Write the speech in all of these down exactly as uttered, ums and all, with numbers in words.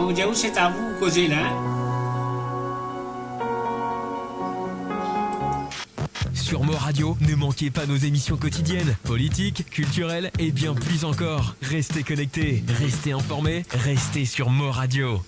Mon Dieu, c'est à vous, causez là. Sur Mo Radio, ne manquez pas nos émissions quotidiennes, politiques, culturelles et bien plus encore. Restez connectés, restez informés, restez sur Mo Radio.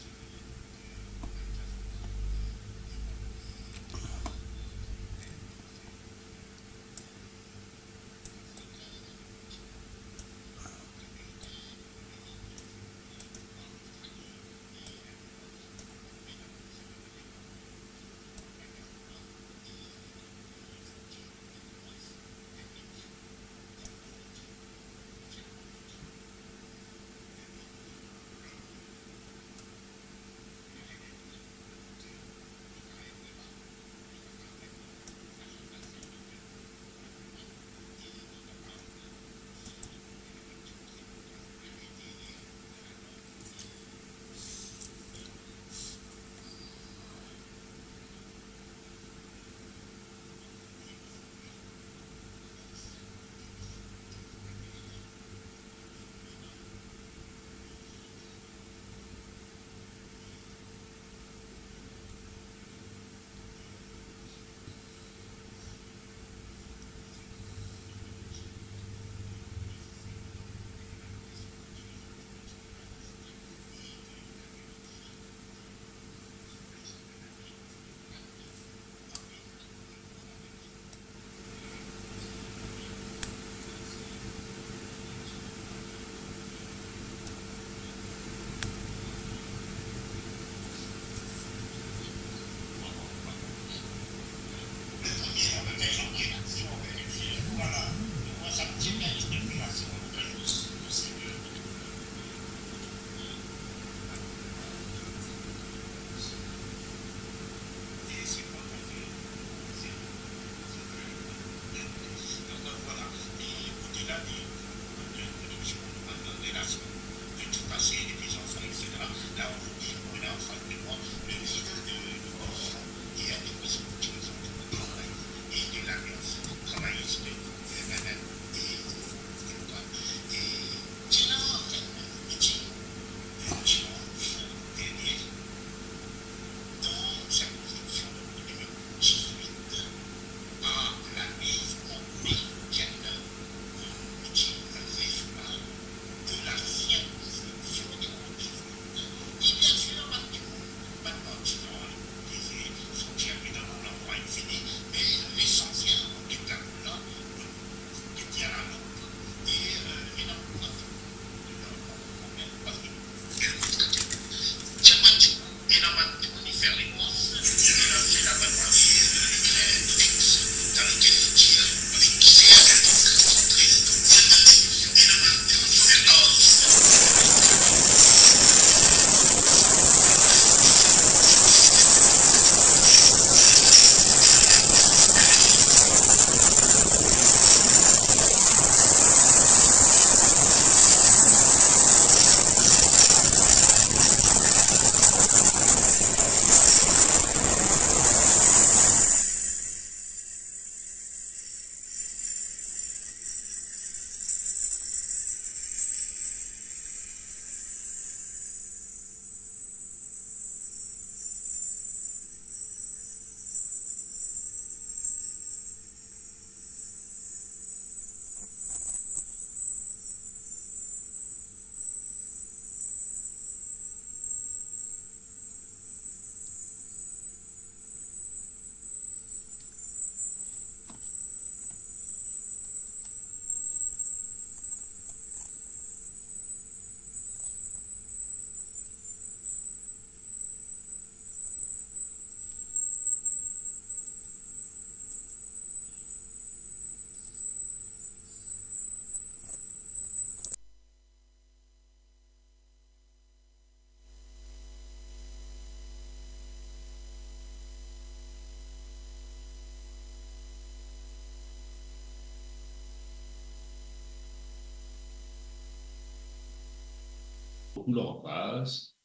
Boukou lanfaz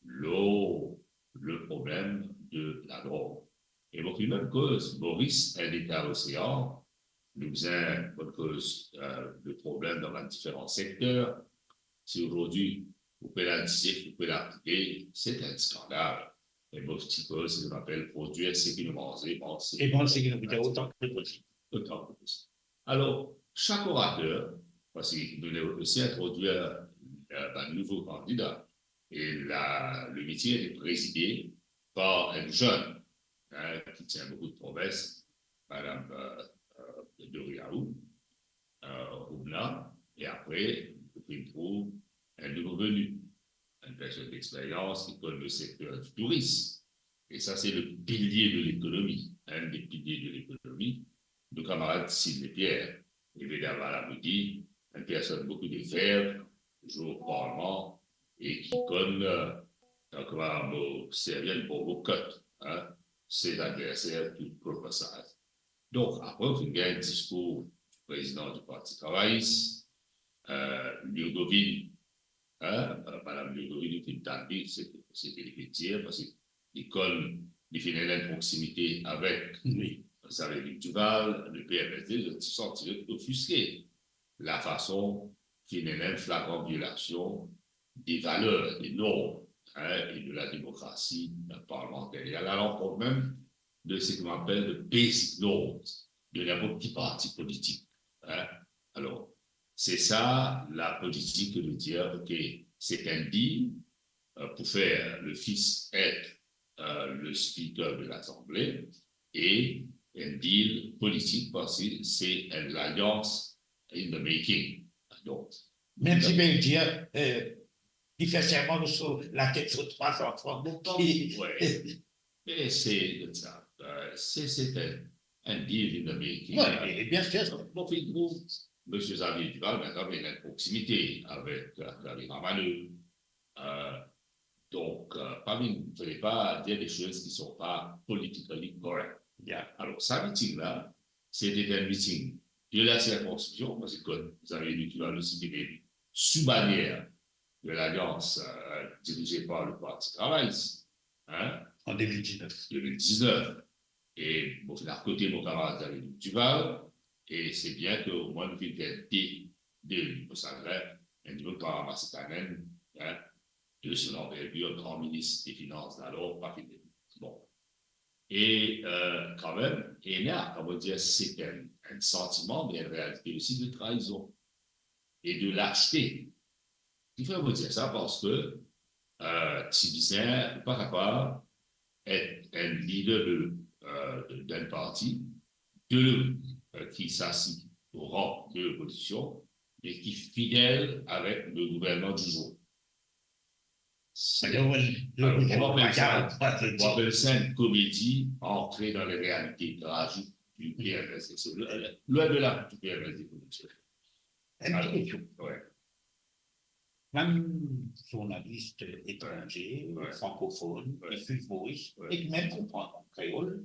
lor le problem de ladrog. E mo finn mem koz Moris, enn leta osean, nou bizin koz, eh, le problem dan bann diferan sekter. Si azordi ou pe la dizef, ou pe la poule, se enn skandal. E mo ti koz, se ki nou apel prodwir seki nou manze, manz seki E manz seki nou manze, otan ki posib. Otan ki posib. Alor, sak orater, parski nou ena osi introdwir bann nouvo kandida, e la, le miting ete prezide par enn zenn, hein, ki tir boukou de promes, Madam Doriaou, Roumna, e apre, nou finn trouv enn nouvo veni, enn personn dexperyans ki konn le sekter di tourism. E sa, se le pilie de lekonomi, enn de pilie de lekonomi, nou kamarad Sidney Pierre. E Veda Valamoudi, enn personn boukou de verve, touzour o parlman, e ki konn, euh, kouma mo servi enn bon mo cut, hein, ses adversaires tout propre sage. Donk, apre, ou finn gagn diskour du prezidan du Parti Travayis, euh, Lurgovin, hein, euh, Madam Lurgovin, ou finn tann li, se, se ki li finn dir, parski li konn, li finn ena enn proksimite avek Xavier Duval, le P M S D, zot ti santi zot ofiske. Lafason ki ena enn flagran violasion de valer, de norm, hein, e de la demokrasi parlmanter. Li al alankor mem de seki nou apel de basic norms de ninport ki parti politik, hein. Alor, se sa la politik de dir, ok, se enn deal, euh, pour faire le fils être, euh, le speaker de l'Assemblée, e enn deal politik parski se enn lalians in the making. Donk, Mem si pe dir, euh, li fer serman lor so latet so trwa zanfan. Ouais. Me se sa, euh, se, se enn, enn deal in the making. Wi, e bien sir. Bon, finn trouv, Misie Xavier Duval, par exanp, li ena enn proksimite avek, euh, David Ramaneux. Euh, donk, euh, pa vinn, fode pa dir de soz ki sont pas politically correct. Yeah. Alor, sa miting la, se te enn miting de la sirkonskripsion, parski kot Xavier Duval osi, li vinn sou bannier de l'Alliance, euh, dirigée par le Parti Travayis, hein, En deux mille dix-neuf. deux mille dix-neuf. E mo finn akote mo kamarad Xavier Duval, e se bien ke omwin nou finn fer de, de, mo sagrin, enn dimoun pa ramas kanenn, hein, de son anvergir, gran minis de finans, alor, pa fini. Bon. E, euh, kanmem, ena, kouma dir, se enn, enn santiman, me enn realite osi de traizon e de laste. Kifer mo dir sa? Parski, euh, ti bizin, ou pa kapav et enn lider de, euh, de, d'enn parti, de, euh, ki sasi o ran de lopozision, me ki fidel avek le gouvernman di zour. Alor, wi, Alor, lopozision, on va faire ça. Regarde, moi, je Bon, dis, ben, c'est une comédie ancrée dans les réalités tragiques du P M S D. C'est lo-, loin de là du P M S D, comme tu sais. enn ti kestion. Ouais. Mem zournalis etranze, Ouais. frankofon, Ouais. ki swiv Moris, Ouais. e ki mem konpran kreol,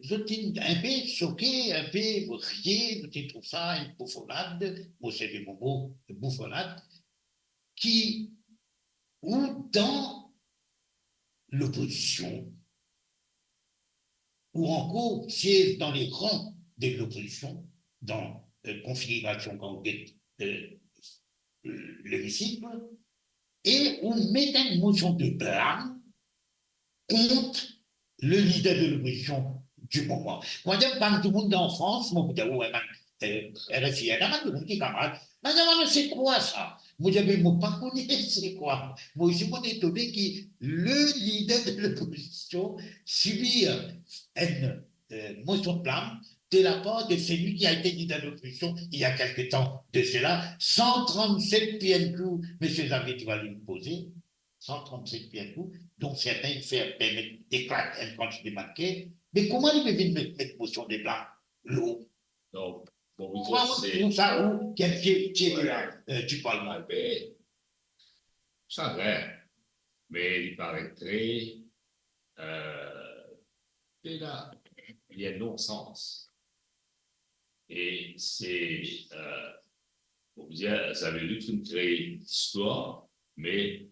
zot inn enpe soke, enpe rie, zot inn trouv sa enn boufonad, mo servi mo mo, boufonad, ki ou dan lopozision, ou ankor siez dan le ran de lopozision, dan, euh, konfigirasion kan ou get, euh, lemisik, e ou met enn mosion de blam kont le lider de lopozision di moman. Kouma dir, bann dimoun dan Frans, mo pou dir, wi, bann, euh, R F I, ena bann dimoun ki kamarad, bann dimoun, "Me se kwa sa?" Mo dir, "Me mo pa kone se kwa." Mo osi, mo etone ki le lider de lopozision sibir enn, euh, mosion de blam de la part de celui qui a été leader de l'opposition il y a quelque temps de cela, cent trente-sept P N Q, Misie Xavier Duval inn poze, cent trente-sept P N Q, dont certains inn fer permet deklar enn kantite manke, me kouma li pe vinn met, met mosion de blam lor? Donk, bon, Kouma ou c'est trouv sa, ou, ki enn fie, fie de la, Ouais. euh, du Parlement? Ah ben, sagrin, me li paret tre, euh, pe la, li enn non-sans. E se, euh, on peut dire, Xavier Dupont kree listwar, me,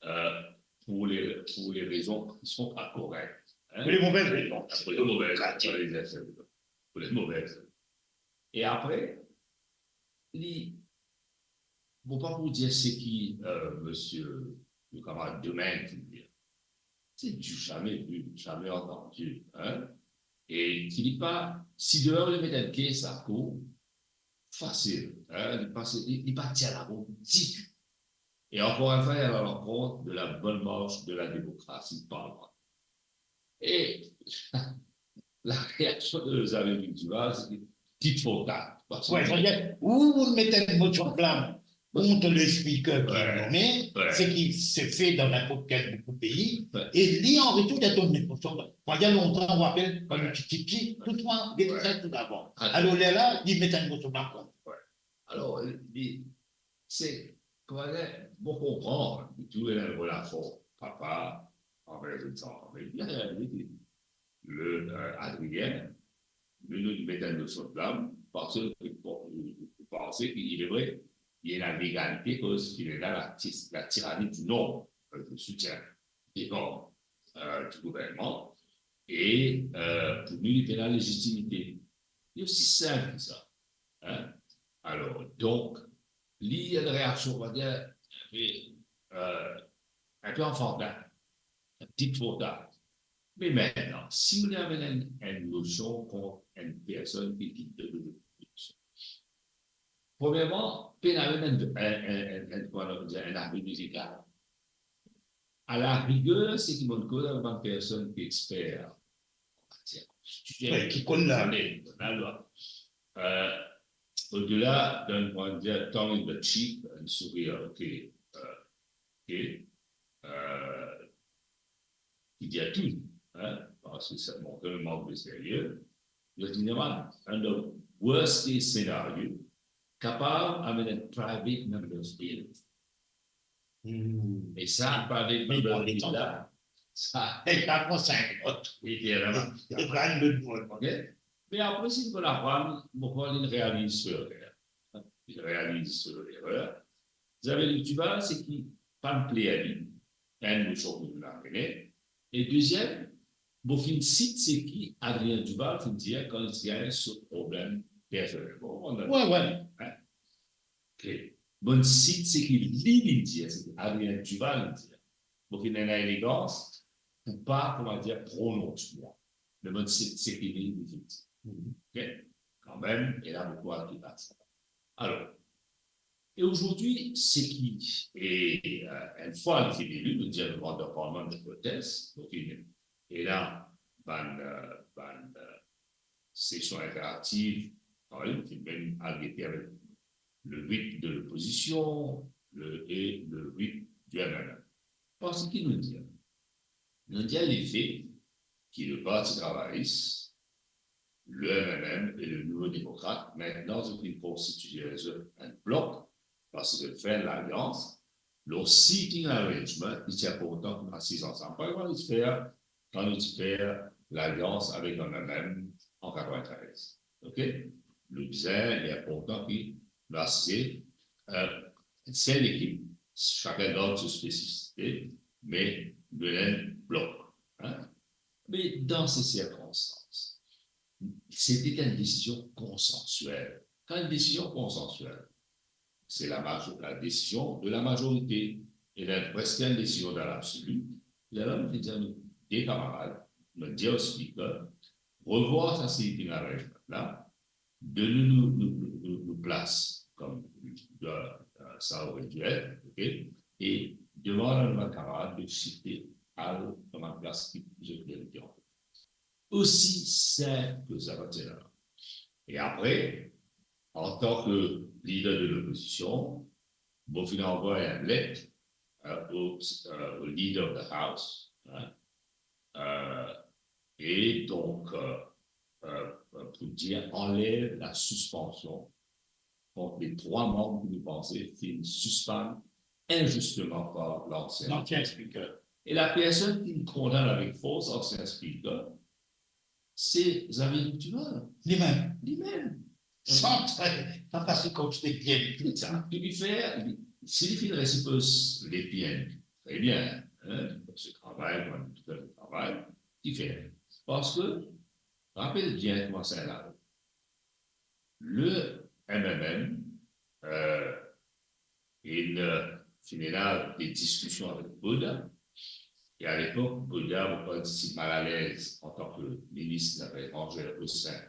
euh, pour les, pour les raisons qui sont pas correctes. Hein? Pour les mauvaises raisons. Pour les mauvaises, pour les, pour les mauvaises. E apre, li, mo pa pou dir seki, euh, misie, nou kamarad Domingue finn dir. C'est du jamais vu, jamais entendu, hein? E ki li pa, si deor li met enn kes akour, fasil, hein, li pa, li, li pa tir larout ditou. E ankor enn fwa, li al alankont de la bonne marche de la démocratie parlementaire. E la reaksion de Xavier Duval, se ki tit fota. Parski... Wi, savedir, ou, ou met enn mosion blame kont le speaker ki... Wi, nome, wi. Ce qui se fait dans n'importe quel bokou pei, wi. E li, an retour, li donn enn mosion blame. Mwa, il y a longtemps, ou rapel, kan nou ti, ti, ti, tou swa, wi, tou sa, tou davan. Atann. Alor, lerla, li met enn mosion blame kont. Wi. Alor, li, se, kouma dir, mo konpran, li tou ena enn relasion papa anver zot zanfan. Me li, li, li, le, euh, Adrien, nou, nou met enn mosion blame, parski, bon, nou, nou panse ki, il est vrai, il y a l'inégalité, koz ki ena la ti-, la tyrannie du nombre, euh, de soutien devan, euh, du gouvernement, e, euh, pou nou, li pena lezitimite. Li osi sinp ki sa. Hein? Alor, donk, li, li ena enn reaksion, on va dire, enn pe, euh, enn pe anfantin, tit fota. Me aster, si ou amenn enn, enn mosion kont enn personn ki, ki donn enn mosion, premierman, pena mem enn, enn, enn, enn, enn, kouma nou dir, enn avi mezigal. A la riger, seki mo koz avek bann personn ki exper an matier konstitisionel, wi, ki konn la, konn lalwa. Euh, odela dan, kouma dir, tongue in the cheek, enn sourir, ok, euh, ok, euh, ki dir tou, hein, parski sa montre le mank de serye. Zot inn dir, man, in the worst case scenario, kapav amenn enn private members bill. Hmm. E sa, private members bill la, sa, e sa pran sink an. E bien, la, e, e, ok? Me apre, si nou aprann, mo krwar li realiz so lerer. Li realiz so lerer. Xavier Duval, seki pa'nn pler li, enn mosion ki nou amenn. E deziem, mo finn sit seki Adrien Duval finn dir kan li ti gagn so problem personel. Bon, on a... Wi, wi. Hein? Ok. Mo sit seki li, li dir, seki Adrien Duval dir. Mo finn ena elegans pou pa, kouma dir, pronons mwa. Me mo sit seki li, li finn dir. Mhm. Ok? Kanmem, e la, mo krwar ki pas. Alor, e azordi, seki, e, euh, enn fwa li finn eli, nou dir nou rant dan parlman, nou protest, donk, e la, bann, euh, bann, euh, sesion interaktiv, ah wi, nou finn mem al gete avek le whip de lopozision, le, e le whip du M N M. Parski nou dir, nou dir lefe ki le Parti Travayis, le M N M e le Nouvo Demokrat, aster zot inn konstitie zot enn blok, parski zot fer enn lalians, lor seating arrangement, li ti inportan ki nou asiz ansam. Parey kan nou ti fer, kan nou ti fer lalians avek M N M an katrevintrez. Ok? Nou bizin, li inportan ki nou asize, euh, sel ekip, sakenn gard so spesifisite, me nou enn blok. Hein? Me dan se sirkonstans, se ti enn desizion konsansiel. Kan enn desizion konsansiel, se la majo-, la desizion de la mazorite, e la preske enn desizion dan labsoli. Lerla nou pe dir nou de kamarad, nou dir o speaker, revwar sa seating arrangement la, donn nou nou, nou, nou, nou, nou plas kom, euh, euh, sa oredir, ok? E demann a nou bann kamarad de site al dan bann plas ki zot merite. Osi sinp ki sa, pa ti la. E apre, antan ki lider de lopozision, mo finn anvoy enn let, euh, au, euh, au leader of the house, hein, euh, e donk, euh, euh, pou dir anlev la sispansion kont le trwa manb ki nou panse finn sispann inzisteman par lansien... Lansien speaker. E la personn ki kondann avek fors lansien speaker, se Xavier Duval. Limem. Limem. San, sa, sa pase kom si li bien. Sa, li fer, li, si li finn resi poz le P N P, tre bien, hein, se travay, kouma nou tou fer travay, li fer. Parski, rapel bien kouma sa la. Le M M M, euh, ena de diskision avek Baudin. E alepok, Baudin, mo pa dir, ti malalez antan ke minis zafer etranzer o sein,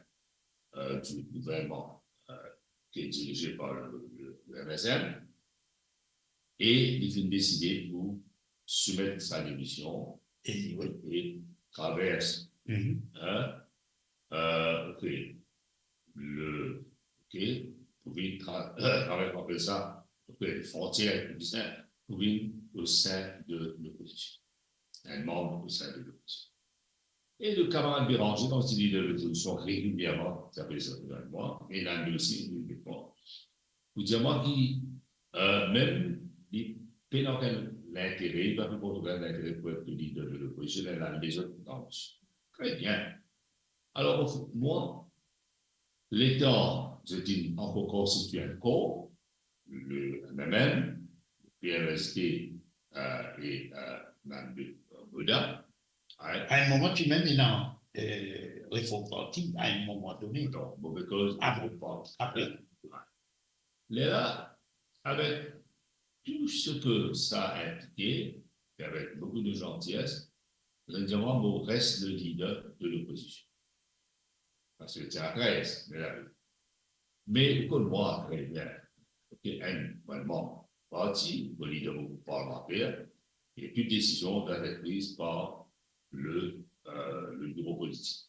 euh, du gouverneman, euh, ki dirize par le, le, le M S M. E li finn deside pou soumet sa demision e, wi, e travers, hein, euh, ok, le, ok, pou vinn tra-, travers, apel sa, ok, frontier Toubisin, pou vinn o sein de lopozision. Enn manm o sein de lopozision. E le kamarad Béranger, kan ti lider lopozision, regilierman, ti apel sa mwa, e Nando osi, li dir mwa, pou dir mwa ki, euh, mem li pena okenn lintere, li pa pe port okenn lintere pou et lider de lopozision, li ena lezot dan. Tre bien. Alor, mwa, letan zot inn ankor konstitue enn kor, le M M M, P M S D, euh, e, euh, Nando, euh, Baudin, a enn moman ti mem ena, euh, Reform Parti, a enn moman done. Non, mo pe koz Reform Parti. Apre. Lerla, avek tou seki sa inplike, e avek boukou de zanties, zot dir mwa, mo res le lider de lopozision. Parski ti a trez, me la, me ou konn mwa tre bien. Ok, enn, mo manm parti, mo lider mo group parlimanter, e tou desizion dwa et priz par le, euh, le biro politik.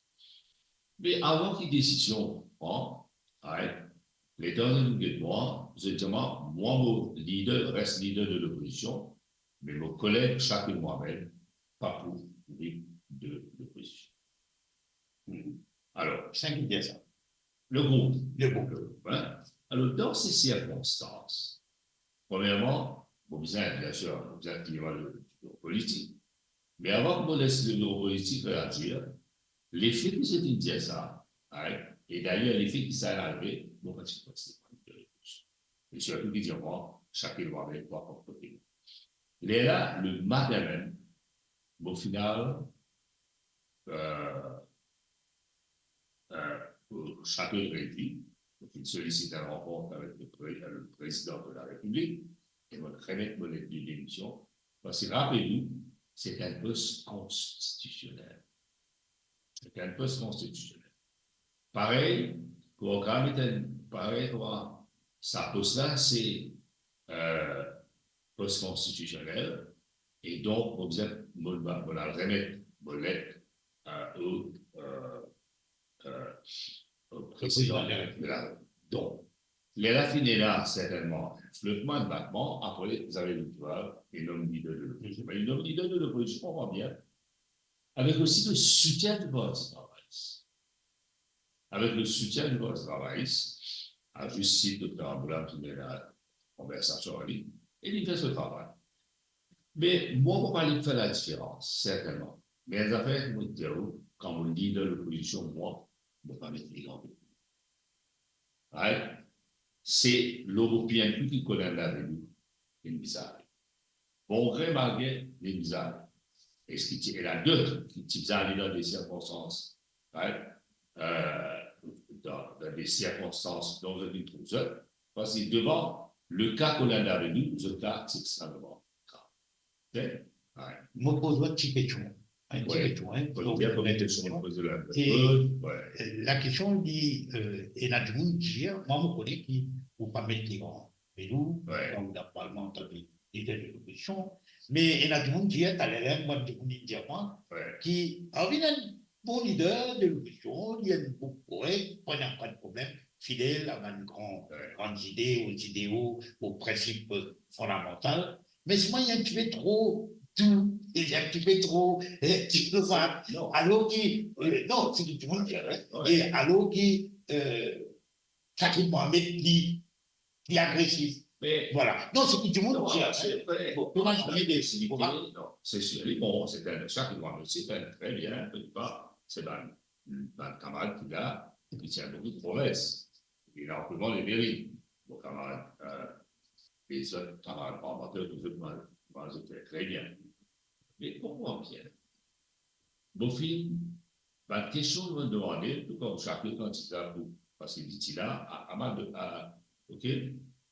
Me avan ki desizion pran, ay, letan zot get mwa, zot dir mwa, mwa mo lider, res lider de lopozision, me mo koleg Shakil Mohamed pa pou vinn de lopozision. Hmm. Alor, sa ki dir sa? Le group. Le group. Le group, hein? Alor, dan se sirkonstans, premierman, mo bizin, biensir, mo bizin kliman le, le politik. Me avan ki mo les le biro politik reazir, lefe ki zot inn dir sa, ay, e dayer lefe ki sa inn arive, mo pa ti konsidere. E sirtou ki dir mwa, Shakil Mohamed pou akonpanye. Lerla, le matin mem, mo finn al, euh, euh, o Château de Renneville, mo finn solisit enn rankont avek le pre-, le prezidan de la Repiblik, e mo remet mo let de demision, parski rapel ou, se enn pos konstitisionel. Se enn pos konstitisionel. Parey, pou ankor met enn, parey kouma sa pos la, se, euh, pos konstitisionel, e donk, mo bizin, mo, mo, mo al remet mo let, euh, o, euh, euh, o prezidan de la Repiblik. Donk, lerla finn ena sertennman flotman, batman, apre, zot inn trouv enn nom lider de lopozision. Me enn nom lider de lopozision, konpran bien, avek osi le soutien du Parti travayis. Avek le soutien du Parti travayis, a zis sit Dokter Aboulam ki ena konversasion ar li, e li fer so travay. Me mwa, mo pa li fer ladiferans, sertennman. Me enn zafer ki mo dir ou, kan mo lider lopozision, mwa, mo pa met li an Right? Se lor mo pie ki Colin Davelou inn bizin ale. Bon gre mal gre, li inn bizin ale. Eski ti ena dot ki ti bizin ale dan de sirkonstans, right? Euh, dan, dan de sirkonstans, donk zot inn trouv zot. Parski devan, le ka Colin Davelou, zot ka ti extrememan grav. Ok? Ouais. Mo poz ou enn ti kestion. Enn ti kestion, hein. Faut bien poser une question, poser la, euh, ouais. La kestion li, euh, ena dimoun dir, mwa mo kone ki ou pa met li an Davelou, ouais, dan la palman, tankou lider de lopozision. Me ena dimoun dir, taler, mwa, dimoun inn dir mwa, ouais, ki anvi enn bon lider de lopozision, li enn bon korek, pa ena, pa ena problem, fidel a bann gran, ouais, gran zide ou zideo ou prinsip fondamantal. Me selman li enn tipe tro dou, li enn tipe tro, eh, diplomate. Non. Alor ki, euh, non, se ki dimoun dir, hein. Ouais. E alor ki, euh, Shakil Mohamed li, li agresif. Me, voilà. Non, se ki dimoun dir, hein. Non, se vre. Bon, kouma nou dir, se, non, se sir. Li, bon, se enn, Shakil Mohamed, se enn tre bien, pe pa, se bann, bann kamarad ki la, ki ti ena boukou de promes. Li ena anpleman leverin. Mo kamarad, euh, lezot kamarad parlmantè, touzour, mwa, mwa, zot fer tre bien. Me konpran bien. Mo finn, bann kestion mo demande, tou kouma Shakil kandida pou, parski li ti la, a, a, a, ok,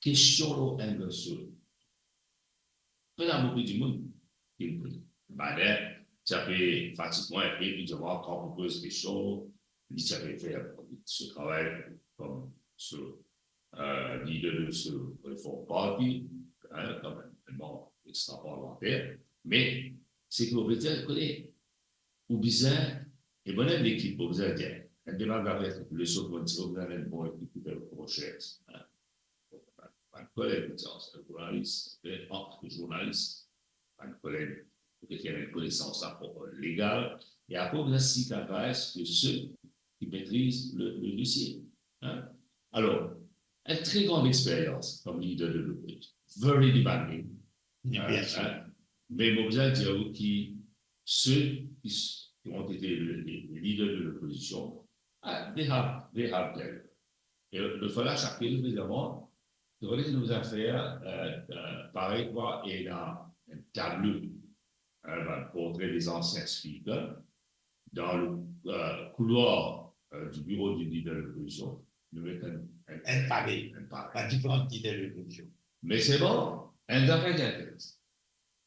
kestion lor enn bann soz. Pena boukou dimoun ki poz. Bader, ti pe fatig mwa enpe, li dir mwa, kan pou poz kestion, li ti pe fer so travay kom so, eh, lider de so Reform Party, hein, kom enn manm extra parlanter, me seki mo pe dir, kone, ou bizin, e bann lekip, ou bizin dir, enn demann zafer, leson ki mo tire, ou bizin enn bon lekip ki fer rechers, hein. Bann koleg, zournalis, eh, an, zournalis, bann koleg, pou ki ena enn konesans legal, e apre, ou bizin seek advice de se ki metriz le, le dosie. Hein? Alor, enn tre gran experyans kom lider de lopozision. Very demanding. Li, bien sir. Hein? Me mo bizin dir ou ki se ki s-, ki ont ete le, le, le lider de lopozision, ah, they have, they have their, e lot fwa la, sakenn, evidaman, nou bizin fer, eh, eh, parey kwa ena enn tablo, hein, bann portre de zansien speaker, dan le, eh, koulwar, eh, di biro di lider de lopozision, nou met enn, enn, enn pave, enn pave. Bann diferan lider de lopozision. Me selman, enn zafer ki enteresan,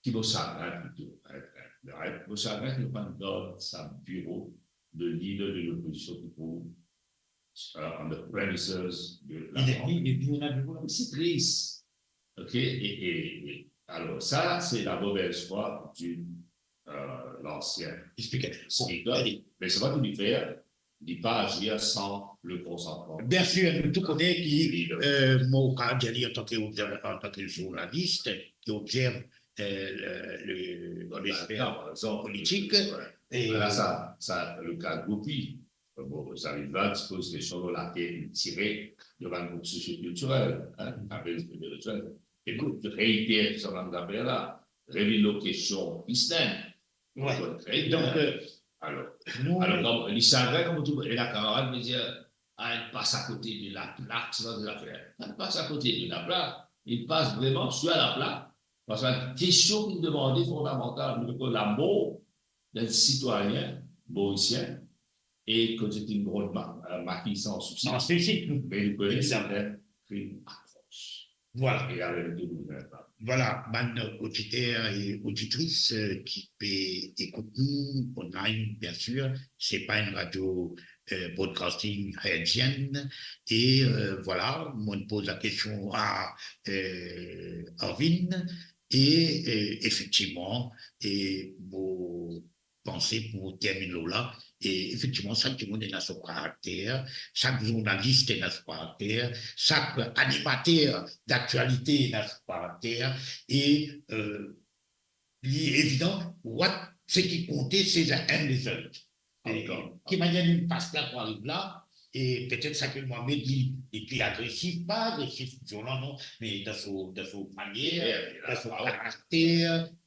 ki mo sagrin plito, hein, hein, mo sagrin ki nou pa'nn gard sa biro de lider de lopozision ki trouv, eh, on the premises de la... Li depi, depi ena biro la. Se tris. Ok? E, e, e, alor, sa, se la movez fwa di, eh, lansien speaker. Bon, speaker. Alez. Me sa pa tou li fer, li pa azir san le konsantman. Bien sir, nou tou kone ki, eh, mo kapav dir li antan ki obzerv-, antan ki zournalis ki obzerv, eh, le, le, le sfer politik. Voilà, sa, sa, le ka Gopi. Bon, Zaviva ti poz kestion lor later li tire dan bann group sosiokultirel, hein, apel spirituel. Ekout, reiter sa bann zafer la, revinn lor kestion Islam. Ouais. Donk, eh, alor, nou, alor, kom li sagrin, kom tou, e la kamarad me dir, ah, li pas akote de laplak, sa bann zafer. Li pas akote de laplak, li pas vreman swa laplak, parski kestion ki demande fondamantal, nou, lamor dan sitwayin morisien, e kot ti ena enn gro ma-, eh, makiy san sousi. San sousi. Me li kone se enn krim atros. Voilà. E laverite pou nou. Voilà, bann oditer e oditris, eh, ki pe ekout nou online, bien sir, se pa enn radio, eh, broadcasting hertzienne, e, eh, voilà, mo poz lakestion a, eh, Arvin, e, eh, efektivman, e mo panse pou terminn lor la, e efektivman, sak dimoun ena so karakter, sak zournalis ena so karakter, sak animater daktialite ena so karakter, e, eh, li evidan, what, seki konte, se the end result. E ki manier nou pas la pou ariv la, e petet sa ki mwa met li, li pli agresif, pa agresif, violan, non, me dan so, dan so manier, dan so karakter,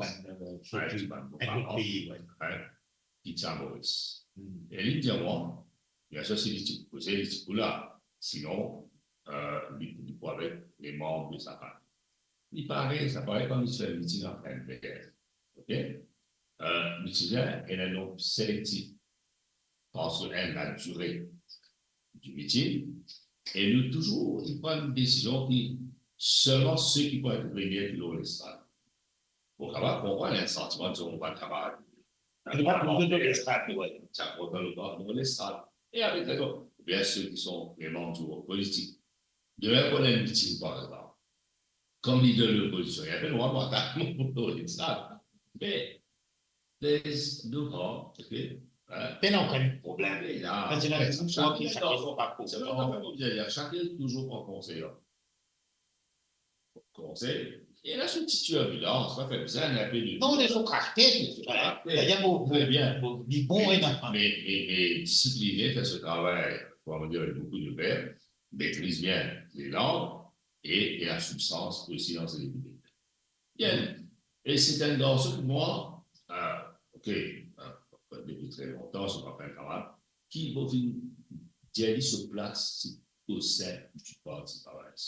Frans, bann, euh, soti enn lot pei, wi. Ki ti a Moris. E li dir mwa, biensir, si li ti pou koze, li ti pou la. Sinon, euh, li, li pou avek le manb de sa fami. Li pare, sa pare kan li ti fer miting apre enn ver. Ok? Euh, nou ti dir, ena enn nonb selektif par so enn ladire di miting, e nou touzour, li pran enn desizion ki selman se ki pou intervenir ki lor lestrad. Pou kapav konpran enn santiman, dizon, bann kamarad. Li pa kontan lor lestrad, wi. Ti a kontan lor lestrad. E avek rezon. Oubien se ki son le manb di rod politik. Demin pou enn miting, par exanp. Kom lider de lopozision, li ena drwa mwa atak mwa pou lor lestrad. Me, there's no harm, ok? Hein? Pena okenn problem. Pena. Parski ena dimoun ki sa rezon pa pou. Se pa okenn problem, sake'n touzour pran konsey, hein. Konsey. E la, se ti tirbilans, sa fer bizin enn pe de... Non, les autres aspects, voilà. Très bien. D'ailleurs, bon, bon, bon, bon, bon, bon, bon. Mais, mais, mais discipliné, faire ce travail, comment dire, avec beaucoup de verve, maîtrise bien les langues et, et la substance aussi dans ses idées. Bien. E se enn garson ki mwa, euh, ok, euh, depi tre lontan, se pa enn kamarad, ki mo finn dir li so plas, se o sein du Parti Travayis.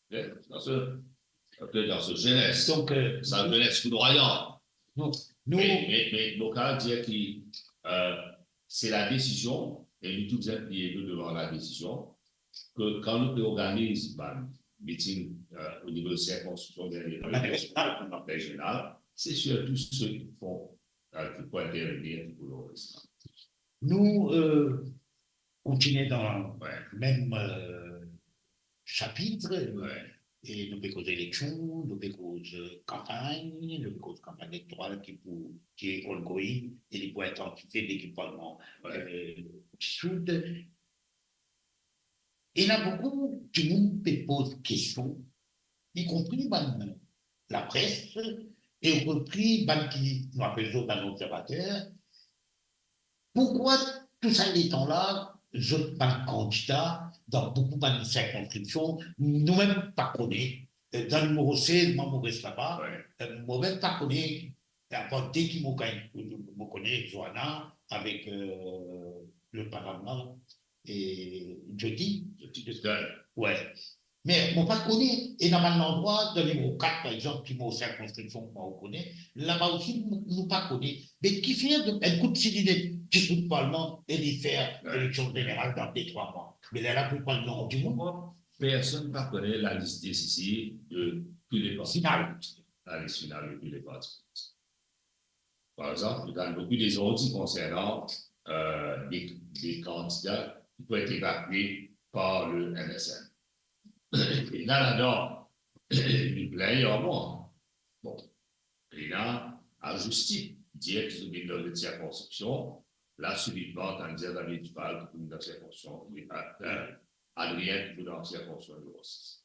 Ok? Dan se, ok, dan se zenes. Donk, euh, sa zenes koudroyan. Non, nou... Me, me, me, mo kapav dir ki, euh, se ladesizion, e nou tou bizin pliye nou devan ladesizion, ke kan nou pe organiz bann miting, euh, o nivo sirkonskripsion, bien, bann regional, se sirtou se ki pou, euh, ki pou intervenir, ki pou lor lestrad. Nou, euh, kontinie dan mem, euh, sapit, e nou pe koz eleksion, nou pe koz, euh, kanpagn, nou pe koz kanpagn elektoral ki pou, ki ongoing, e li pou intensifie depi parlman, euh, disoud. Ena boukou dimoun pe poz kestion, ikonpri bann lapres, e ikonpri bann ki, nou apel zot bann observater, poukwa tou sa letan la, zot bann kandida dan boukou bann sirkonskripsion, nou mem pa kone, euh, dan nimero sez, mwa mo res laba, euh, mo mem pa kone, apar de ki mo gagn, mo kone Joana avek, euh, lot madam la, e Jody. Jody Desgales. Wi. Me mo pa kone, ena bann landrwa, dan nimero kat, par exanp, ki mo sirkonskripsion, mo kone, laba osi, nou, nou pa kone. Me ki fer enn kout sinet disoud parlman e li fer eleksion zeneral dan de, trwa mwa? Me lerla pou pran non dimoun. Personn pa kone lalis desizif de tou le parti politik. Lalis final de tou le parti politik. Par exanp, nou gagn boukou dezordi konsernan, euh, de, de kandida ki pou et evakue par le M S M. E la, ladan, li plin, bon. Bon. E la, a zis tit, dir ki zot vinn dan zot sirkonskripsion, la, sibitman, kandida Damier Dupal, ki vinn dan sirkonskripsion, euh, Adrien, ki vinn dan sirkonskripsion nimero sis.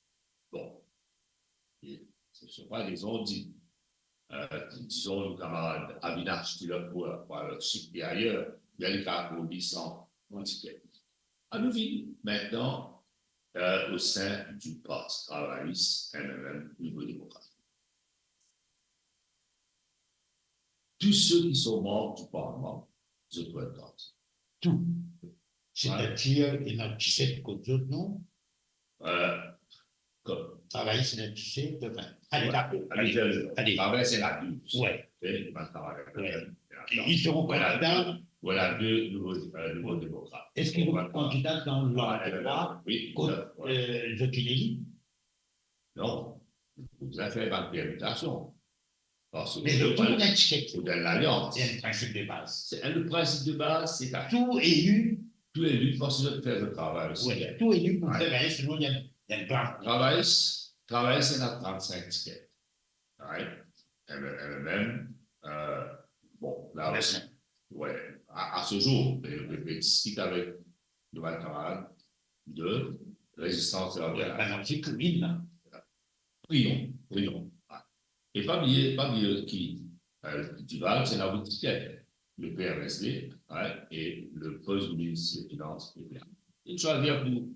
Bon. E se, se pa dezordi. Euh, dizon, nou kamarad Avinash, ki lot bor, par exanp, Sud pe ayer, li al kapav pran li san tiket. Anou vinn aster, euh, o sein du Parti Travayis, M M M, Nouvo Demokrat. Tous ceux qui sont membres du Parlement, zot pou et kandida. Tou. Sedir, ena diset kot zot, non? Euh, kot? Travayis ena diset, anfin. Ale, ale, ale. Travayis ena douz. Wi. Ok, bann travayis. Wi. Ils seront candidats. Voilà deux nouveaux, euh, nouveaux démocrates. Est-ce qu'ils seront candidats dans l'endroit kot, euh, zot inn eli? Non. Zot pou fer bann permitasion. Parski... Me zot tou ena enn tiket. Ou dan lalians. Se enn prinsip de baz. Se enn, le prinsip de baz, se sa. Tou eli. Tou eli, parski zot fer zot travay osi. Wi, tou eli pou fer, sinon ena, ena enn gran... Travayis, Travayis ena trannsink tiket. Right? M M M, euh, bon, la aussi, ouais, à, à ce jour, je, je, je discute avec de mes camarades de résistance et Ouais, la ben, c'est commune, là. Prions, prions. Ouais. E pa bliye, pa bliye ki, euh, Duval, se la boutique, le P M S D, ouais, e le post minis finans, etsetera. Li swazir pou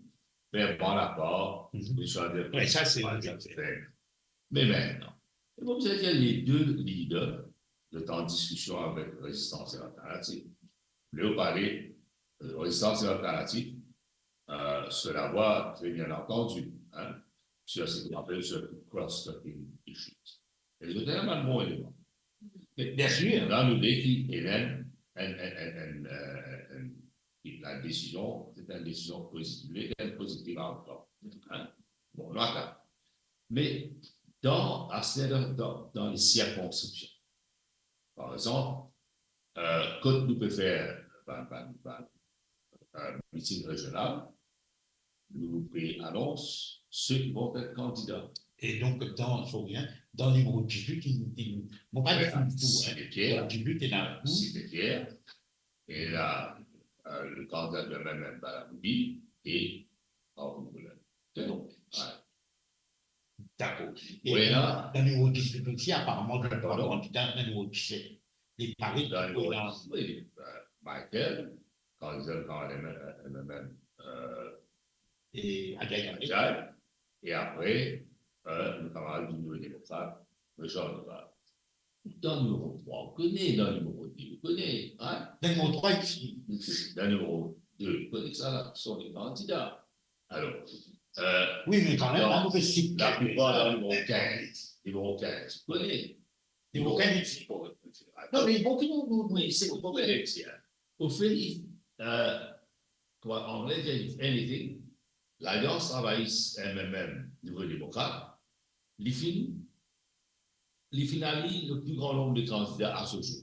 fer bon rapor, Mhm. li swazir pou Ouais, ça, c'est Ouais, ça, c'est Me mintnan, e mo bizin dir, les deux leaders, zot an diskision avek Résistance et Alternatives. Leo pale, euh, Résistance et Alternatives, euh, cela va très bien entendu, hein, sur ce qu'on appelle ce cross-cutting issues. E zot ena bann bon eleman. Bien sûr. La, nou veye ki ena enn, enn, enn, enn, enn, euh, enn, la desizion, se enn desizion pozitiv, enn pozitiv outcome. Hein? Bon, nou atann. Me dan, aster dan, dan, dan le sirkonskripsion, par exanp, euh, kot nou pe fer bann, bann, bann, euh, miting rezional, nou pe anons seki va et kandida. E donk, dan, fo bien, dan nimero dizuit, il, il, mo pa dir tou, hein. Site Pier. Dan dizuit, ena tou. Site Pier. Ena, euh, le kandida de M M M Balamoubi e Arvin Boulin. Se bon. Ouais. Dakor. E Voilà. Dan nimero dizuit osi, aparamant, zot ena trwa Pardon? Kandida, dan nimero diset. Li pare Dan nimero ena dizuit, oui, euh, Michael, kandida kan M M M, euh, E Adjai. Adjai. E apre, euh, nou kamarad Nouvo Demokrat, Richard Duval. Dan nimero trwa, ou kone, dan nimero de, ou kone, hein? Dan nimero trwa, isi. Dan nimero de, ou kone sa la, son de kandida. Alor, euh, Oui, me kanmem, dan, la, nou pe sit laplipar dan nimero kinz, nimero kinz, ou kone. Li okenn isi. Non, me bon, ki nou, nou, nou, Oui, se bon, hein. Au fait, euh, kouma Angle dir, if anything, Lalians Travayis, M M M, Nouvo Demokrat, li finn, li finn align le plus grand nombre de candidats à ce jour.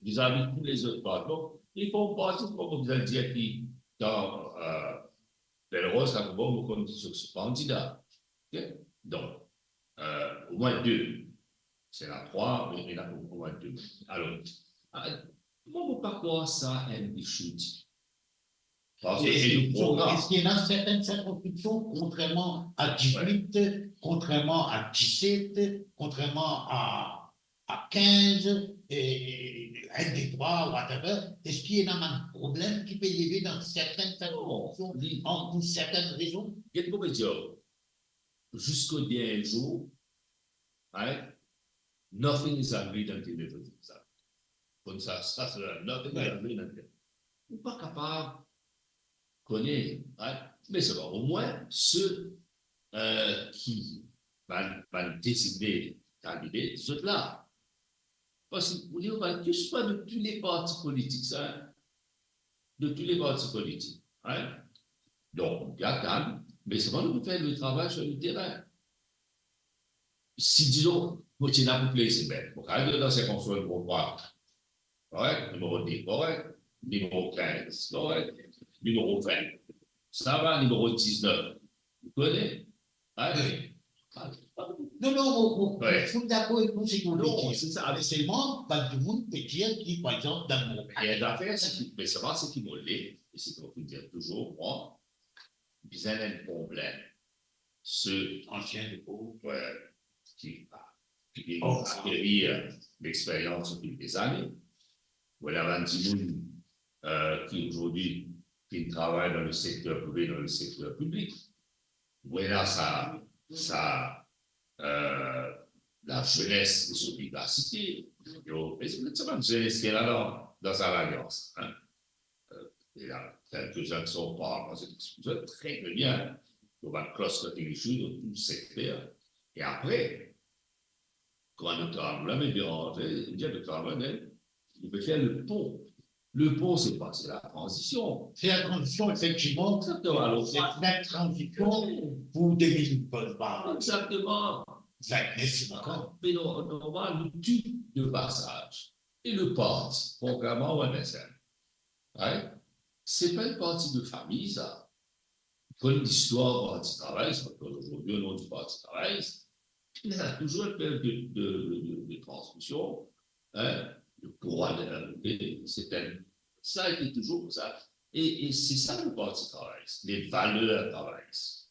Vizavi tou lezot parti, bon, li form parti, mo pa bizin dir ki dan, euh, Belle Rose, la, bon, mo konn so, so kandida. Ok? Donk, euh, omwin de. Se ena trwa, me ena omwin de. Alor, euh, mwa, mo pa krwar sa enn issue. Parski E, se e, le program. Eski ena sertenn sirkonskripsion, kontrerman a dizuit, kontrerman a diset, kontrerman a, a kinz, e, enn, de, trwa, whatever, eski ena bann problem ki pe leve dan sertenn sirkonskripsion, Non, li an pou sertenn rezon? Get mo pe dir, ziska dernie zour, right? Nothing is agreed until everything is agreed. Koumsa, sa, sa, nothing is agreed until. Ou pa kapav kone, right? Me sa va, omwin, se, euh, ki bann, bann dezign kandida, zot la. Parski ou li, ou va, ke swa de tou le parti politik, sa, de tou le parti politik, hein? Donk, nou pe atann, me selman nou pou fer le travay sir le terin. Si, dizon, mo ti ena pou plezir, be, mo kapav dir dan sirkonskripsion nimero trwa, korek, nimero de, korek, nimero kinz, korek, nimero vin, sa va, nimero diznef, ou kone, Allez. Non, non, mo, mo, Ouais. Mo dakor avek tou seki ou pe dir. Non, se sa. Me selman, bann dimoun pe dir ki, par exanp, dan mo... E lafer, se ki, me sa va, se ki mo le, e se ki mo finn dir touzour, mwa, bizin enn problem. Se ansien de group, ouais, ki, ki Oh. Akerir lexperyans depi dezane. Ou ena bann dimoun, euh, ki azordi, ki travay dan le sekter prive, dan le sekter piblik. Ou ena sa, sa, euh, lazenes de so vivasite. Yo, e se sa bann zenes ki ena dan, dan sa lalians, hein. Euh, e la, kelkezin ki sort par, parski se tre, tre bien. Ou va cross-cutting issue dan tou sekter. E apre, kouma Dokter Amoulin, me bien rantre, li dir Dokter Amoulin, me, nou pe fer le pon. Le pon, se pa, se la tranzision. Se la tranzision, efektivman. Exactement. Alors, se la tranzision pou de mil vinnnef. Exactement. Vinnnef, se pa kan. Me non, normal, nou tou de pasaz. E le parti, kontrerman a M S M, right? Se pa enn parti de fami, sa. Konn listwar Parti Travayis, parski azordi, o nom di Parti Travayis, Il y a toujours une période de, de, de, de, de transmission, hein, le pouvoir de la volonté, c'est un, ça a été toujours comme ça. Et, et c'est ça le Parti travailliste, les valeurs travaillistes.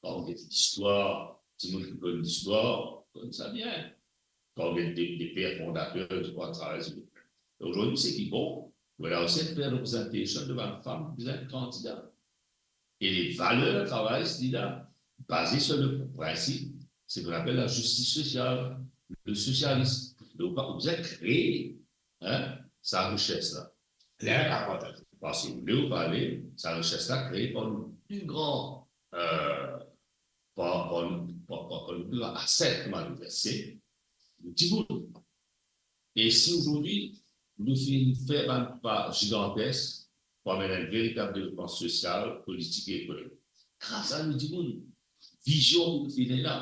Quand on dit l'histoire, si vous connaissez l'histoire, vous connaissez ça bien. Quand on dit des, des pères fondateurs du Parti travailliste, aujourd'hui, c'est qui bon, voilà aussi une representation de femmes, de candidats. Et les valeurs travaillistes, li la, basé sur le principe, c'est ce qu'on appelle la justice sociale, le socialisme. Donc, on a créé, hein, sa richesse-là. Ler pa partaze. Parce que vous voulez ou pas, sa richesse-là créée par le plus grand, euh, par, par, par, par, par le plus grand asset, kouma nou dir, se le dimoun. E si azordi nou finn fer bann pa gigantesk pou amenn enn veritab devlopman sosial, politik e ekonomik, gras a nou dimoun, vizion ki nou finn ena.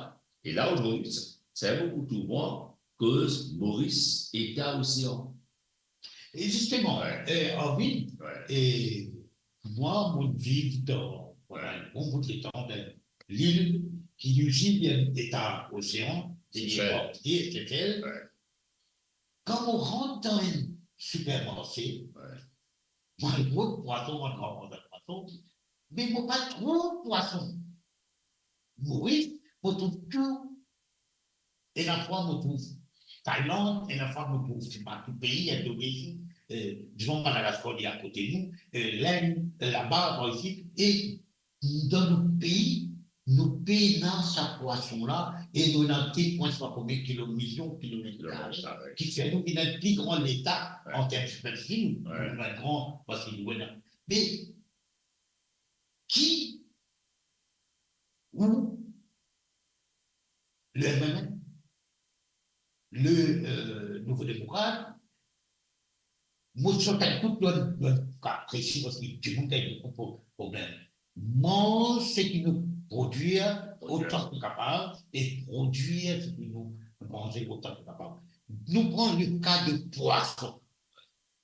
E la, azordi, sa, sa mo pou trouv mwa koz Moris eta osean. E zisteman, Wi. eh, Arvin, Wi. eh, mwa, mo viv dan, Wi. enn bon bout letan dan lil ki li osi li enn eta osean, Sesel. Sesel. Wi. Kan mo rant dan enn sipermarse, Wi. mo al pran pwason, mo al pran pwason, me mo pa trouv pwason. Moris, mo trouv tou. Ena fwa mo trouv Thailand, ena fwa mo trouv, se pa tou pei, Indonezi, eh, dizon Madagaskar li akote nou, eh, Lenn, eh, laba, par isi, e dan nou pei, nou pena sa pwason la, e nou ena de pwin swa konbien kilo, milion kilomet kare, Kilomet kare. ki fer nou vinn enn pli gran leta Wi. an term siperfisie, nou, Wi. nou enn gran, parski nou ena. Me ki ou le M N M, le, euh, Nouvo Demokrat, mo ti sot enn kout lor, lor ka presi, parski dimoun gagn boukou pro-, problem. Manz seki nou prodwir Prodwir. otan ki kapav e prodwir seki nou manze otan ki kapav. Nou pran le ka de pwason.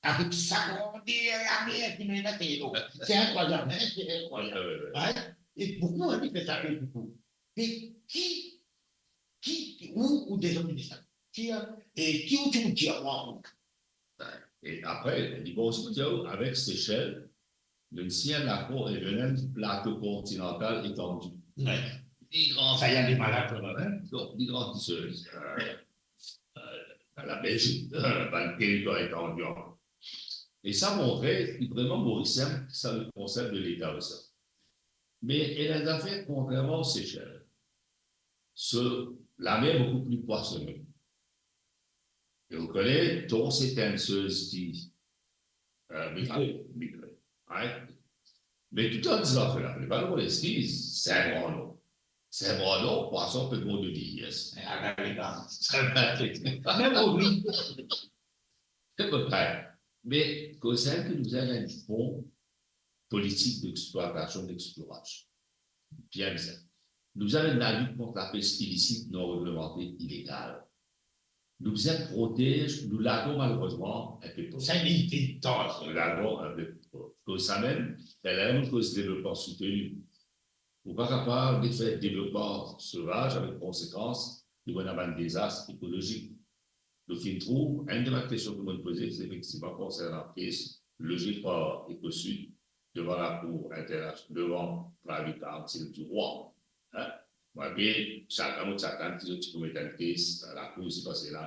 Avek sa grander lamer ki nou ena, se enorm. Se inkrwayab, hein, se inkrwayab. Wi, wi, wi. Hein? E boukou, hein, li fer sa, e boukou. Me ki, ki, ki, ou, ou deza minis, ki, e ki ou ti pou dir mwa, ou? E apre, li bon osi pou dir, avek Sesel, nou sign enn lakor e nou ena enn plato kontinantal etandi. Wi. Pli gran Sa, li ale malad, la, hein? Donk, pli gran ki Sesel, euh, euh, la Belzik, euh, bann teritwar etandi ankor. E sa montre ki vreman Moris, sa le konsep de leta osean. Me ena enn zafer, kontrerman o Sesel, se lamer boukou pli pwasone. E ou kone, ton se enn soz ki, euh, migre. Migre. Right? Me tou an dizan sa, li pa donn eskiz, Sin Brandon. Sin Brandon, pwason pe mor de vieses. Mem Moris. Se pa vremem. Me koz ki nou bizin enn fon politik d'exploitation, d'exploration. Bien bizin. Nou bizin ena lalit kont lapes ilisit, non reglemante, ilegal. Nou bizin protez nou lagon, malerezman, enn pe pov. Sa, li, li, li, Nou lagon enn pe pov. Koz samem, ler nou koz devlopman souteni, ou pa kapav de fer devlopman sovaz avek konsekans, nou ena bann dezas ekolozik. Nou finn trouv, enn de bann kestion ki mo poze, se efektivman konsernan kes loze par Ecosud devan lakour interna-, devan Private Council du Roi. Hein? Mwa, be, sakenn, sakenn ki zot ti pou met enn kes dan lakour, se pase la,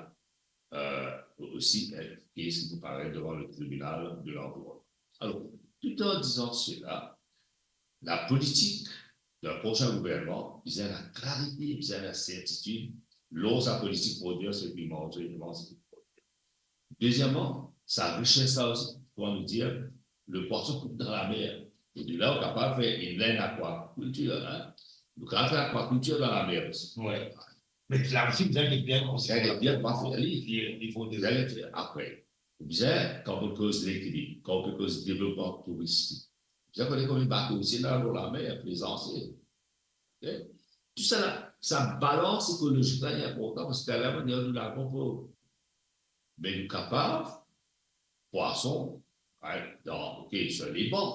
euh, osi, hein, kes ki pou paret devan le tribinal de l'environnement. Alor, tout an dizan sela, la politik dan prosin gouvernman, bizin ena klarite, bizin ena sertitid lor sa politik prodwir, seki manze, manze, seki prodwir. Dezieman, sa rises la osi, kouma nou dir, le pwason koup dan lamer. E de la, ou kapav fer enn linn akwakiltir, hein? Nou kapav fer akwakiltir dan lamer osi. Wi. Me la osi, bizin get bien Bizin get bien, pa fer li. Nivo de Bizin get apre. Bizin, kan ou koz lekilib, kan ou koz devlopman touristik, bizin kone konbien bato isi ena lor lamer, plezanse. Ok? Tou sa la, sa balans ekolozik la, li inportan, parski taler, nou, nou lagon pov. Me nou kapav, pwason, right, dan, ok, swa le ban.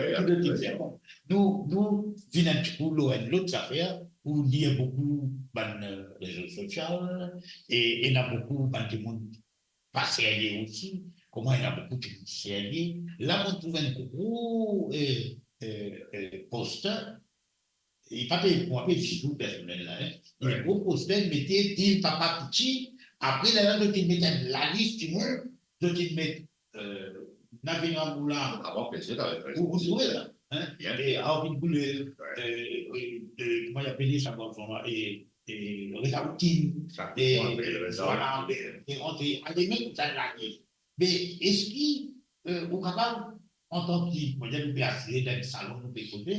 Wi, wi, wi. Nou, nou vinn enn tipe lor enn lot zafer, pou lir boukou bann, eh, rezo sosial, e, e ena boukou bann dimoun pa serye osi, kouma ena boukou dimoun serye. La, mo trouv enn gro, eh, eh, eh, poster, li pa pe, mo apel Zizou personel la, hein. Wi. Enn gro poster, li mete Team Papa Poutine, apre la, la, zot inn met enn lalis dimoun, zot inn met, eh, Navina Moula. Avan, P S G t'avait fait. Ou, ou trouve la, hein? Bien. E Arvin Boulel, wi, eh, eh, eh, kouma li apel sa garson la, e, e Reza Oudin, sa, e, wi, Reza Oudin. Vwala, e, e André, ale met sa lalis. Me eski, eh, ou kapav, antan ki, mo dir, nou pe asize dan enn salon, nou pe koze,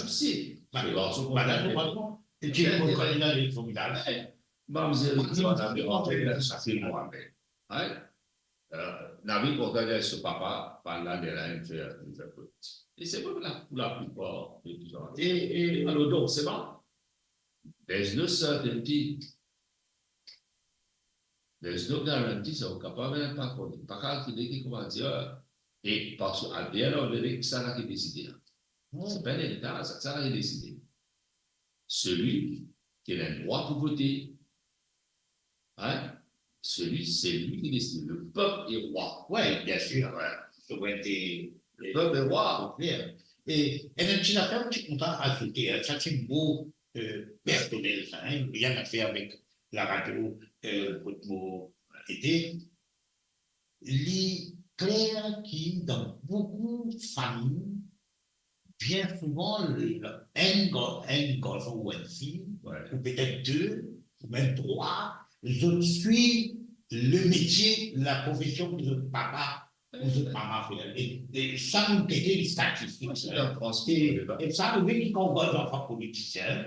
Joustin. Madan Joustin, pardon. E ti kontan li la, li formidab. Mamzel Joustin, madan Joustin, sa se mwa, me, hein? Euh, Navi kontan dir so papa, pa la, li la, li fer, li fer politik. E se vre, la, pou laplipar, e tou sa. E, e, alor, donk, se bon. There's no certainty. There's no guarantee, sa ou kapav pa kone. Pa kalkile ki kouma dir, e parski at the end of the day, sa la ki deside la. Se pa legliz, sa, sa la ki deside. Seli ki ena drwa pou vote, hein, seli, se li ki deside. Le peuple est roi. Ouais, bien sûr. Ouais. Souveraineté. Le peuple est roi. Bien. E, e enn ti zafer, mo ti kontan azoute, hein, sa se mo, euh, personel, sa, hein, rien à faire avec la radio, euh, kot mo ete. Li kler ki dan boukou fami, bien souvan, enn gar-, enn garson ou enn fi, ouais, ou petet de, ou mem trwa, zot swiv le metie, la profesion ki zot papa ou zot mama fer. E, e sa, nou gete lestatistik, sa. E, e sa, nou vinn kan ou vwar zanfan politisien,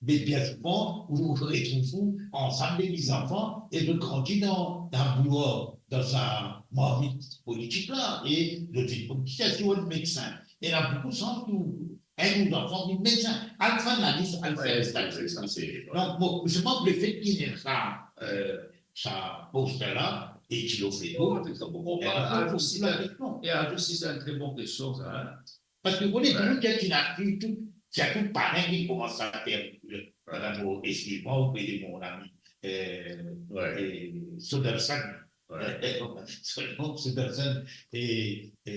me bien souvan, ou retrouv ou ansam de zanfan e zot grandi dan, dan boulwar, dan sa marmit politik la, e zot vinn politisien, si ou enn medsin. Ena boukou sans ou enn ou zanfan vinn medsin. Al fer lalis, al fer lestatistik. Ouais, se, se, se, se, ouais. Donk, bon, se pa lefet ki ena sa, euh, sa poster la, e ti lo Facebook. Non, se pa pou konpar, e azout si se enn tre bon kestion, sa, hein. Parski ou kone, tou dimoun ki ena tou, sirtou parenn ki koumans a fer, euh, madam, eskiz mwa, ou pe dir mon ami, euh, euh, Soderson. Ouais. Soderson, e, e,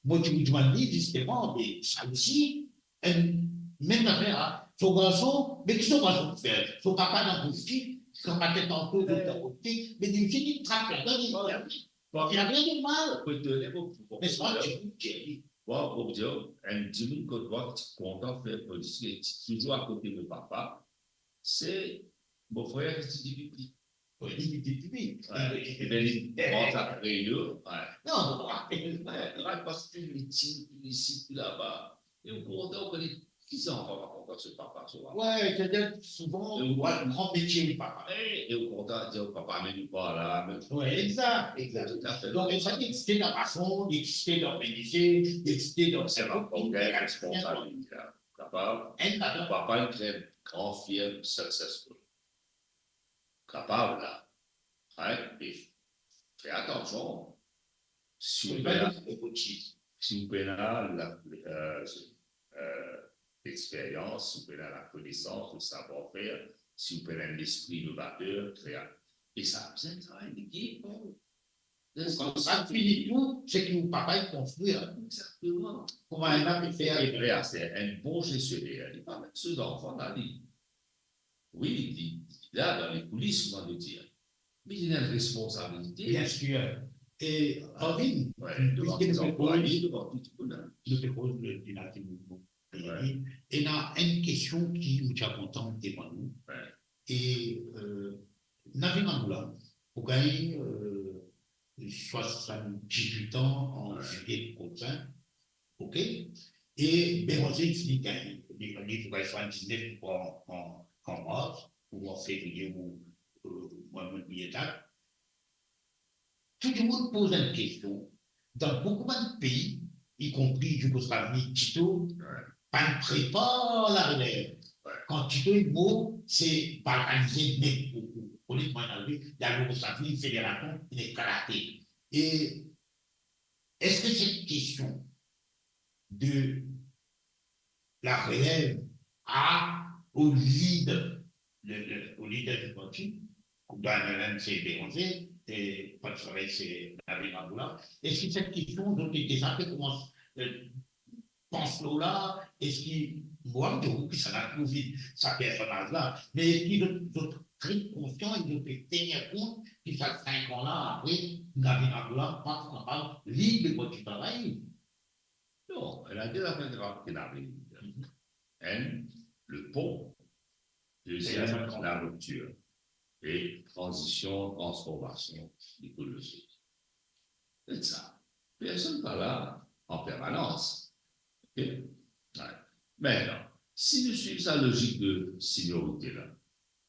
mo ti pou dimann li, zisteman, me sa osi, enn, mem zafer, hein, so garson, me ki so garson pou fer? So papa dan politik, so mater tanto dan politik, me li osi li trap ladan, li, li, li, li, li, li, mal. Pou donn mo, pou, pou, me sa, pou, ti pou dir li. Bon, pou dir, enn dimoun kot mwa ki ti kontan fer politik, e ti touzour akote mo papa, se mo frer ki ti depi pli. Wi, li, li, li, wi. Wi. Ebien, li, eh, koumans a kreye, wi. Non, non, non. Wi, wi, parski li ti, li ti laba. E ou kontan, ou kone ki zanfan pa kontan so papa, so mama. Wi, sedir souvan, e ou, ou gran metie, papa. E, e ou kontan dir, papa, amenn li par la, amenn. Wi, exakt, exakt. Toutafe. Donk, e sa ki existe dan mason, li existe dan menizie, li existe dan... Se pa pou gagn responsabilite la. Kapav? Enn ladan. Papa, li kree enn gran firm successful. Kapav la. Hein? E fer atansion. Si ou pena, si ou pena la, euh, euh, lexperyans, si ou pena lakonesans, le savoir-faire, si ou pena enn lespri inovater, kreatif. E sa bizin travay lekip, non? Kan sa fini tou, seki ou papa inn konstrir. Exactement. Kouma enn la pe fer. E vremem, se enn bon gestionner, li pa met so zanfan dan li. Wi, li, li la dan lekoulis, kouma nou dir. Me li ena enn responsabilite. Bien sir. E, Arvin, wi, devan, piski nou pe koz, devan tou dimoun, hein, nou pe koz de, de la Wi. Ena enn kestion ki mo ti a kontan demann ou. Wi. E, euh, Navin Amoula, pou gagn, euh, swasanndiz-wit an an, wi, zilie prosin, ok? E Béranger fini gagn, li, li pou gagn swasanndiz-nef an, an, an mars, ou an fevriye, ou, euh, mwa, mo bliye dat. Tou dimoun poz enn kestion, dan boukou bann pei, ikonpri Yougoslavi, Tito, wi, pa'nn prepar larelev. Wi. Kan Tito inn mor, se balkanize net pou, pou, pou li, kouma inn arive, la Yougoslavi, federasion, inn eklate. E eski set kestion de la relève à, au leader, le, le, au leader du parti, dan enn se Béranger, e Parti Sosyalist se Navin Amoula. Eski set kestion, zot inn deza pe koumans, euh, pans lor la, eski, mwa, mo trouv ki sa inn trouv sa personaz la, me eski zot, zot tre konsian e zot pe tenir kont ki sa sink an la, apre, Navin Amoula pa pou kapav lir le Parti Travayis? Non, ena de zafer ki ena, ki ena vini. Mhm. Enn, le pon. Deziem, la riptir. E tranzision, transformasion, li pou le fer. Se sa. Personn pa la an permanans. Ok? Wi. Aster, si nou swiv sa lozik de seniorite la,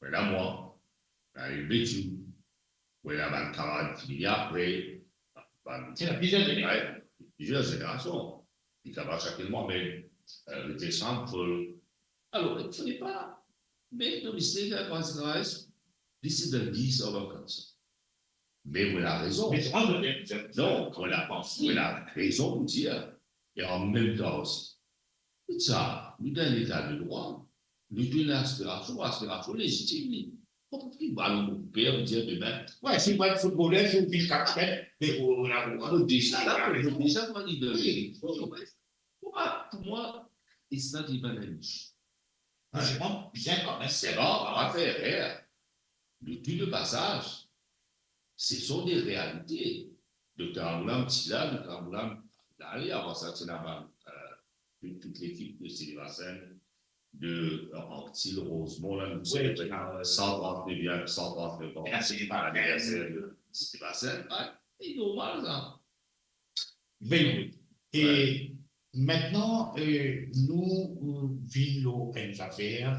ena mwa, ena Betty, ena bann kamarad ki vini apre, bann, se ena plizier zenerasion. Wi, plizier zenerasion. Li kapav sakenn mwa mem, euh, Richard Sample. Alor, il fallait pas make the mistake that was, guys, this is the least of our concern. Me mo ena rezon. Me se pa zot ena rezon. Non, mo ena, mo ena rezon pou dir. E an mem tan osi, sa, nou dan leta de drwa, nou donn aspirasion, aspirasion lezitim li. Konpran ki balon mo pe dir demin. Wi, si ou pa enn foutboler, si ou vinn kaptenn, me ou, ou ena, ou, ou deza la, ou deza, kouma dir, wi, wi. Pou mwa, pou mwa, it's not even an issue. Non, se pa bizin kanmem. Se pa, pa fer erer. Le tou de pasaz, ce sont des réalités. Dokter Amoula ti la, Dokter Amoula ale, avan sa ti ena bann, euh, tout, tout lekip de Sylvain, de, euh, Anctil, Rosemont, la, nou, wi, selebre, ah, wi, san trant-neviem, san trant-nef an, aniverser de Sylvain, wi, se normal, sa. Wi, wi. E, wi, mintnan, euh, nou, euh, vinn lor enn zafer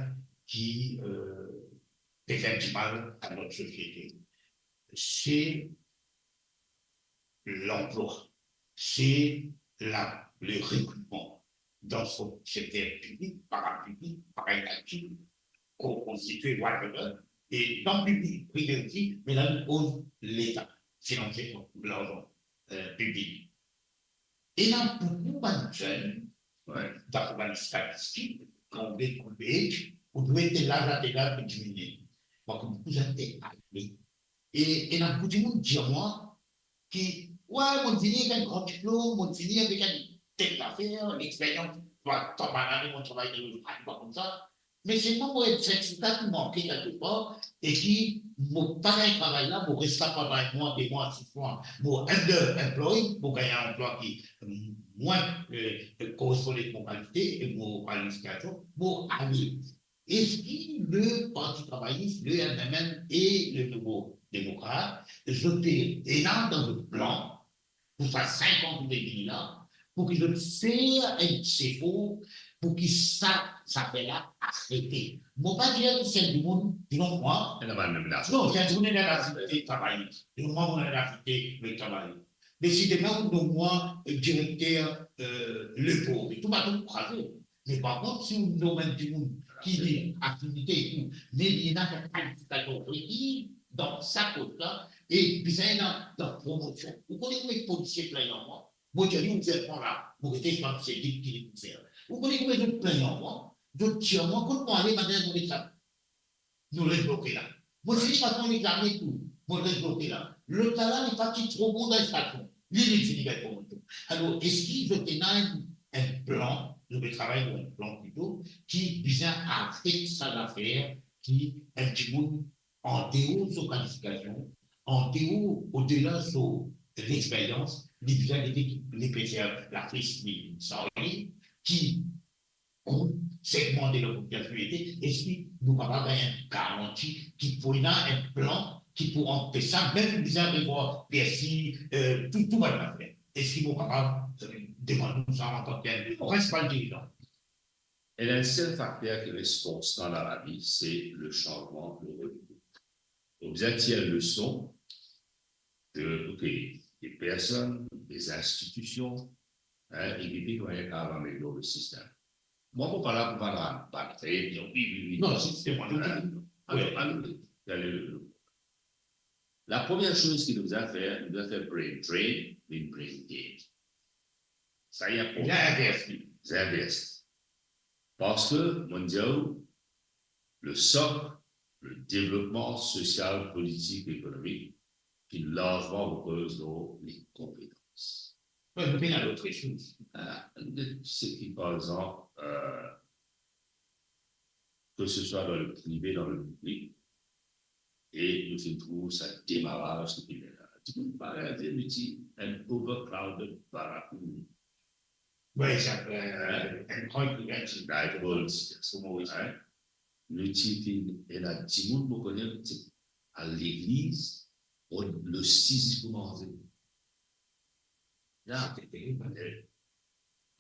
ki, euh, pe fer dimal a not sosiete. Se lanplwa, se la, le rekritman dan so sekter piblik, parapiblik, paraetat, ko-, konstitie, whatever, e dan piblik, prive osi, me la nou koz Leta, finanse par larzan, euh, piblik. Ena boukou bann zenn, wi, dapre bann statistik, kan ou get koulbet, ou trouve tel laz a tel laz pe diminie. Parski boukou zenn pe ale. E, e ena boukou dimoun dir mwa ki, wi, mo vini avek enn gran diplom, mo vini avek enn tel zafer, lexperyans, twa, twa bann ane mo travay dan lozal, pa koumsa. Me selman mo enn sertifika ki manke kelkepar, e ki mo pa gagn travay la, mo res la pandan enn mwa, de mwa, sis mwa, mo underemployed, mo gagn enn lanplwa ki, mm, mwin, euh, koresponn ek mo kalite, ek mo kalifikasion, mo ale. Eski le Parti Travayis, le L M N e le Nouvo Demokrat, zot pe ena dan zot plan pou sa sink an ki pe vini la, pou ki zot fer enn ti zefor pou ki sa, sa zafer la arete. Mo pa dir ki si enn dimoun, non, mwa, ena bann nominasion. Non, si enn dimoun ena lasirte travay, non, mwa, mo ena lasirte travay. Me si demin ou nom mwa, euh, direkter, euh, le port, tou bato pou kraze. Me par kont, si ou nom enn dimoun ki li afinite e tou, me li ena enn kalifikasion rekir dan sa pos la, e bizin ena dan promosion. Ou kone kouma polisie plinn mwa? Mo dir li, ou fer pran la, mo rete, se pa polisie ki, ki li pou fer. Ou kone kouma zot plinn mwa, zot tir mwa, kot mo ale, matin mo leklam. Nou res bloke la. Mo fini par mo leklam tou, mo res bloke la. Lot la, li pa ti tro bon dan stasion. Li, li fini gagn promosion. Alor, eski zot ena enn, enn plan, zot pe travay lor enn plan plito, ki bizin aret sa zafer, ki enn dimoun andeor so kalifikasion, andeor, odela so lexperyans, li bizin gete ki li pe fer lapes li, sa li, ki group segman de la populasion ete, eski nou kapav gagn enn garanti ki pou ena enn plan ki pou anpes sa, mem bizin revwar P S I, eh, tou, tou bann zafer? Eski nou kapav, eh, demann nou sa antan ki enn prinsipal dirizan? Ena enn sel fakter ki res konstan dan lavi, se le sanzman de revni. Ou bizin tir leson de, ok, de personn, de zinstitision, hein, e gete kouma kapav amelior le sistem. Mwa, mo pa la pou bann, bann, wi, wi, wi. Non, si, se mwa, non, non. Alor, alor, ale, la premie soz ki nou bizin fer, nou bizin fer brain drain, vinn brain gain. Sa, li inportan. Bizin investi. Bizin investi. Parski, mo dir ou, le socle, le devlopman sosial, politik, ekonomik, ki larzman repoz lor lekonpetans. Wi, nou pena lot resours. Ah, seki, par exanp, euh, ke se swa dan le prive, dan le piblik, e nou finn trouv sa demaraz ki finn ena. Dimoun pa realize nou ti enn overcrowded barakour. Wi, sa, euh, enn gran ekriven ti Diderot, Moris. Hein? Nou ti finn ena dimoun, mo kone, ti al legliz, rod losi zis pou manze. Ya, se terib, hein?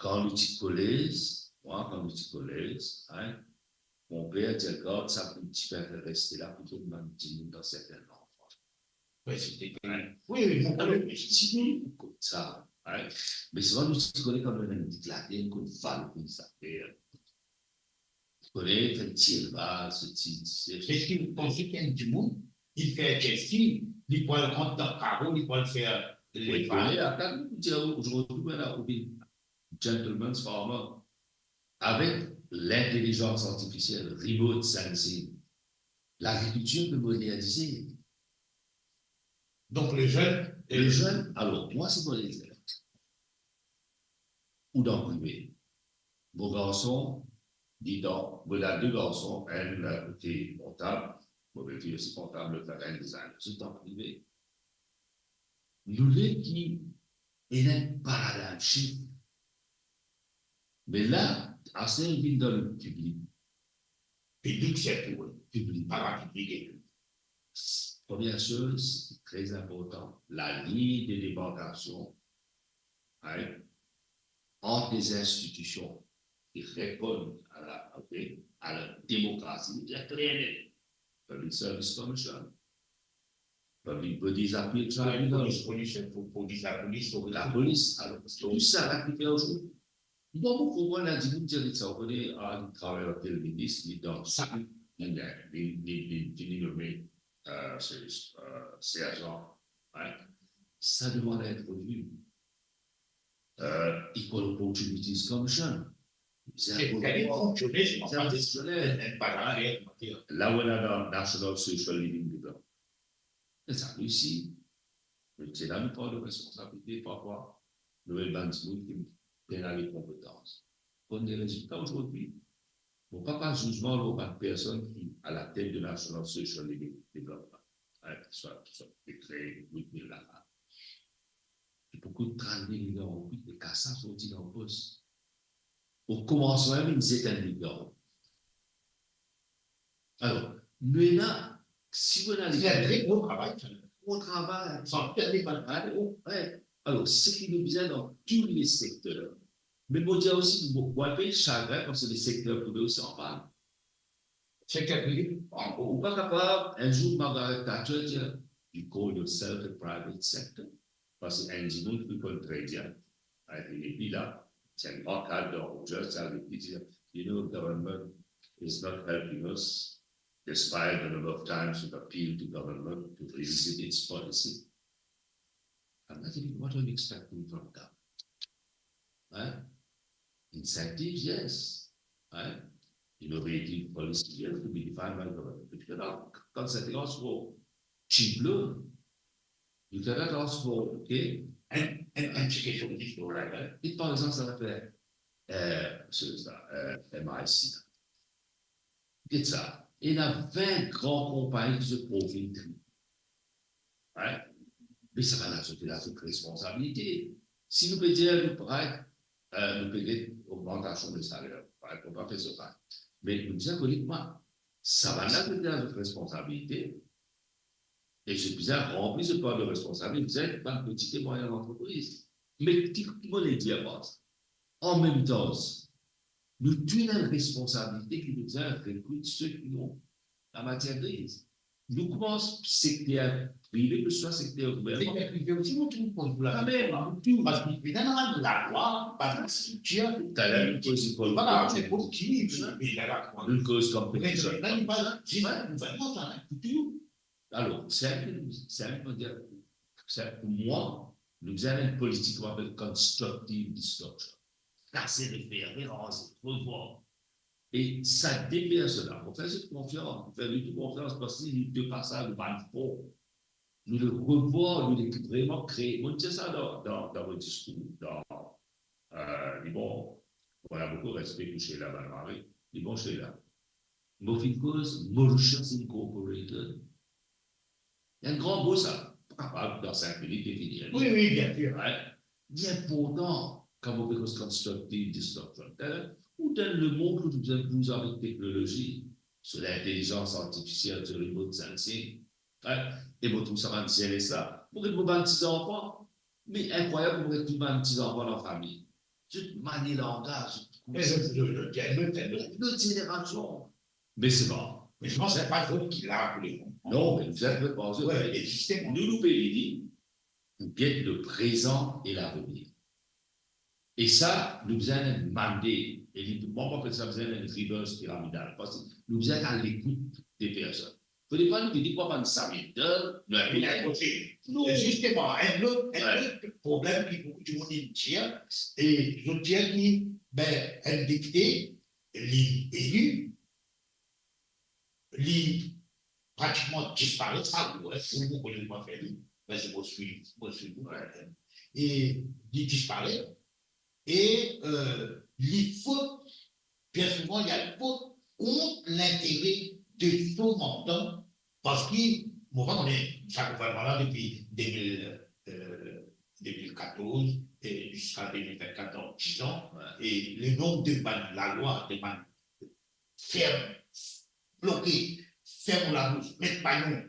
Kan nou ti kolez, mwa, kan nou ti kolez, hein, mo per dir, gard sa pou tipe fer reste la, pou donn bann dimoun dan sertin landrwa. Wi, se terib. Wi, wi, mo kone, wi, ti koumsa, hein. Me souvan nou ti kone kan nou ena enn tiglaten, nou konn valoriz zafer. Kone, fer ti elvaz, ti, ti, eski ou panse ki enn dimoun, li fer kel stil, li pou al rant dan karo, li pou al fer lelvaz? Wi, kone, atann, nou dir, ozordi, nou ena, ou vinn gentleman's farmer. Avek lintelizans artifisiel, remote sensing, lagrikiltir pe modernize. Donk, le zenn, le zenn, alor, mwa, se mo dir, ou dan prive. Mo garson, li dan, mo ena de garson, enn kote kontab, mo befi osi kontab, lot la gagn dizin, zot dan prive. Nou le ki ena enn paradigm shift. Me la, aster vinn dan le piblik. Piblik, se pou piblik, parapiblik. Premie soz, tre inportan, laliny de demarkasion, hein, ant lezinstitision ki reponn a la, ok, a la demokrasi, li kler net. Public Service Commission, Public Bodies Appeal Tribunal. Lapolis, lapolis, lapolis, lapolis. Alor, tou sa la ki fer ozordi. Bon, mo konpran, ena dimoun dir sa, ou kone, ah, li travay ar tel minis, li dan sa, li, li, li, li, li nome, euh, se, euh, serzan, hein. Sa demann a introdwir. Euh, Equal Opportunities Commission. Se, se, se, se, se, se, se, la ou ena dan National Social Living Development. E sa, nou osi, nou ti ena nou par de responsabilite, parfwa, nou met bann dimoun ki pena lekonpetans. Konn rezilta ozordi, mo pa pas zizman lor bann personn ki a la tet de National Social Living Development, hein, ki swa, ki swa dekrete, Whitney Lafarge. Li pou kout trant-de milion roupi, e kas sa sorti dan pos. O koumansman, inn zet enn milion. Alor, nou ena, si nou ena... Se enn tre gro travay, sa. Gro travay. San perd lekonpetans. Wi. Alor, seki nou bizin dan tou le sekter. Me mo dir osi, mo, mo enpe sagrin, parski le sekter prive osi anfal. Sekter prive, an gro. Ou pa kapav, enn zour, Margaret Thatcher dir, "You call yourself a private sector?" Parski enn dimoun ki konn tre bien, hein, li nepli la, ti enn gran kad dan Rogers, sa, li dir, "You know, government is not helping us, despite the number of times we've appealed to government to revisit its policy." I'm like, "What are you expecting from government?" Hein? incentives, yes. Hein? Innovative policy, yes, to be defined by government. But you cannot concentrate on cheap loan. You cannot ask for, okay? And, and, and education is all right, eh? E par exanp, sa zafer, euh, se, sa, euh, M I C la. Get sa. Ena vin gran konpagni ki zot profit. Right? Me sa bann la, zot ena zot responsabilite. Si nou pe dir nou pray, euh, nou pe get ogmantasion de saler, right? Nou pa fer sa. Me nou bizin kone kouma sa bann la, zot ena zot responsabilite. E zot bizin ranpli zot par de responsabilite, zot bizin bann peti e mwayin lantrepriz. Me ki, ki mo le dir par sa? An mem tan, nou tou ena enn responsabilite ki nou bizin rekrit seki nou lamatier griz. Nou koumans sekter prive, ke swa sekter gouvernman. Sekter prive osi, nou trouv konn pou la. Kanmem, nou tou. Parski ena lalwa, bann striktir. Taler nou koz, nou koz, voilà, nou koz, nou koz competition. Alor, se, se, se pou mwa, nou bizin enn politik ki apel constructive disruption. Kas, refer, reranz, revwar. E sa de personn la, mo fer zot konfians, mo fer li tou konfians, parski li de pasaz, li bann for. Nou le revwar, nou le vreman kree. Mo dir sa dan, dan, dan mo diskour, dan, euh, li bon, mo ena boukou respe pou Sheila Banmari. Li bon, Sheila. Mo finn koz Mauritius Incorporated. Enn gran mo sa, pa kapav dan sink minit defini li. Wi, wi, bien sir. Right? Li inportan kan mo pe koz constructive disruption. Hein? Ou donn lemond ki nou bizin bouz avek teknolozi, so lintelizans artifisiel, so remote sensing. Hein? E mo trouv sa bann zenes la. Mo get mo bann ti zanfan. Me inkrwayab, mo get tou bann ti zanfan dan fami. Zot manie langaz, zot... E zot, zot, zot, zot, zot, zot, zot, lot zenerasion. Me se pa. Me zot, se pa zot ki la pou le konpran. Non, me nou zet pa zot. Wi, e zisteman. Nou, nou pe vini, nou get le prezan e lavenir. E sa, nou bizin enn mande, e li, mwa, mo apel sa bizin enn reverse piramidal, parski nou bizin al lekout de personn. Fode pa nou vini kouma bann Sammy Hamilton, nou... Non. E zisteman, enn lot, enn lot problem ki boukou dimoun inn dir, e zot dir ki, be, enn depite, li eli, li pratikman disparet, sa ou, hein, ou, ou kone kouma fer li, me se mo swiv, mo swiv, hein. E li disparet, e, euh, li fot, bien souvan, li al fot kont lintere de so mandan, parski, mo pa kone sa gouvernman la depi de mil, euh, de mil katorz e ziska de mil vennkat, dan diz an, e le nonb de bann lalwa, de bann ferm, bloke, ferm labous, met payon,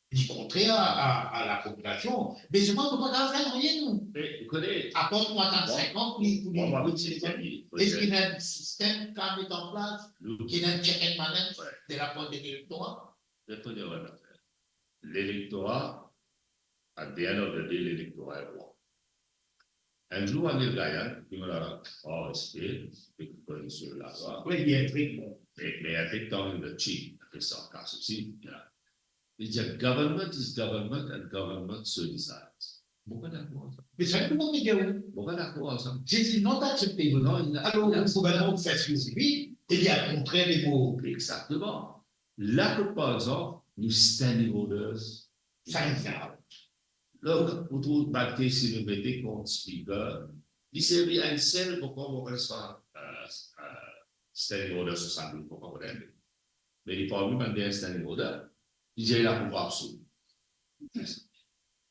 li kontrer a, a, a lapopilasion. Me selman nou pa kapav fer nanye, nou. Me, ou kone, apar nou atann sink an pou li, pou li, mwa, mwa, pou li, mwa, mwa, eski ena enn sistem ki kapav met an plas, nou, ki ena enn check and balance de lapar de lelektora? Reponn mwa enn zafer. Lelektora, at the end of the day, lelektora est roi. Enn zour, Anil Gayal, ki mo ena gran respe, ki konn so lalwa. Wi, li enn trik bon. Me, me I think Tom in the Cheek, apre sa, kas osi, yeah. Li dir, "Government is government and government so decides." Mo pa dakor ar sa. Me sa, nou pa pe dir, wi. Mo pa dakor ar sa. It's not acceptable. Non, il a, alor, il a, le gouvernman fer so lili, e li al kontrer de mo. Exactement. La kot, par exanp, nou standing orders, sa inn out. Donk, ou trouv bann kes ki nou mete kom speaker, li servi a enn sel, boukou, boukou, euh, euh, standing order swasann-de, boukou, boukou. Me li parmi bann dernie standing order, li dir li lapouvwar absoli.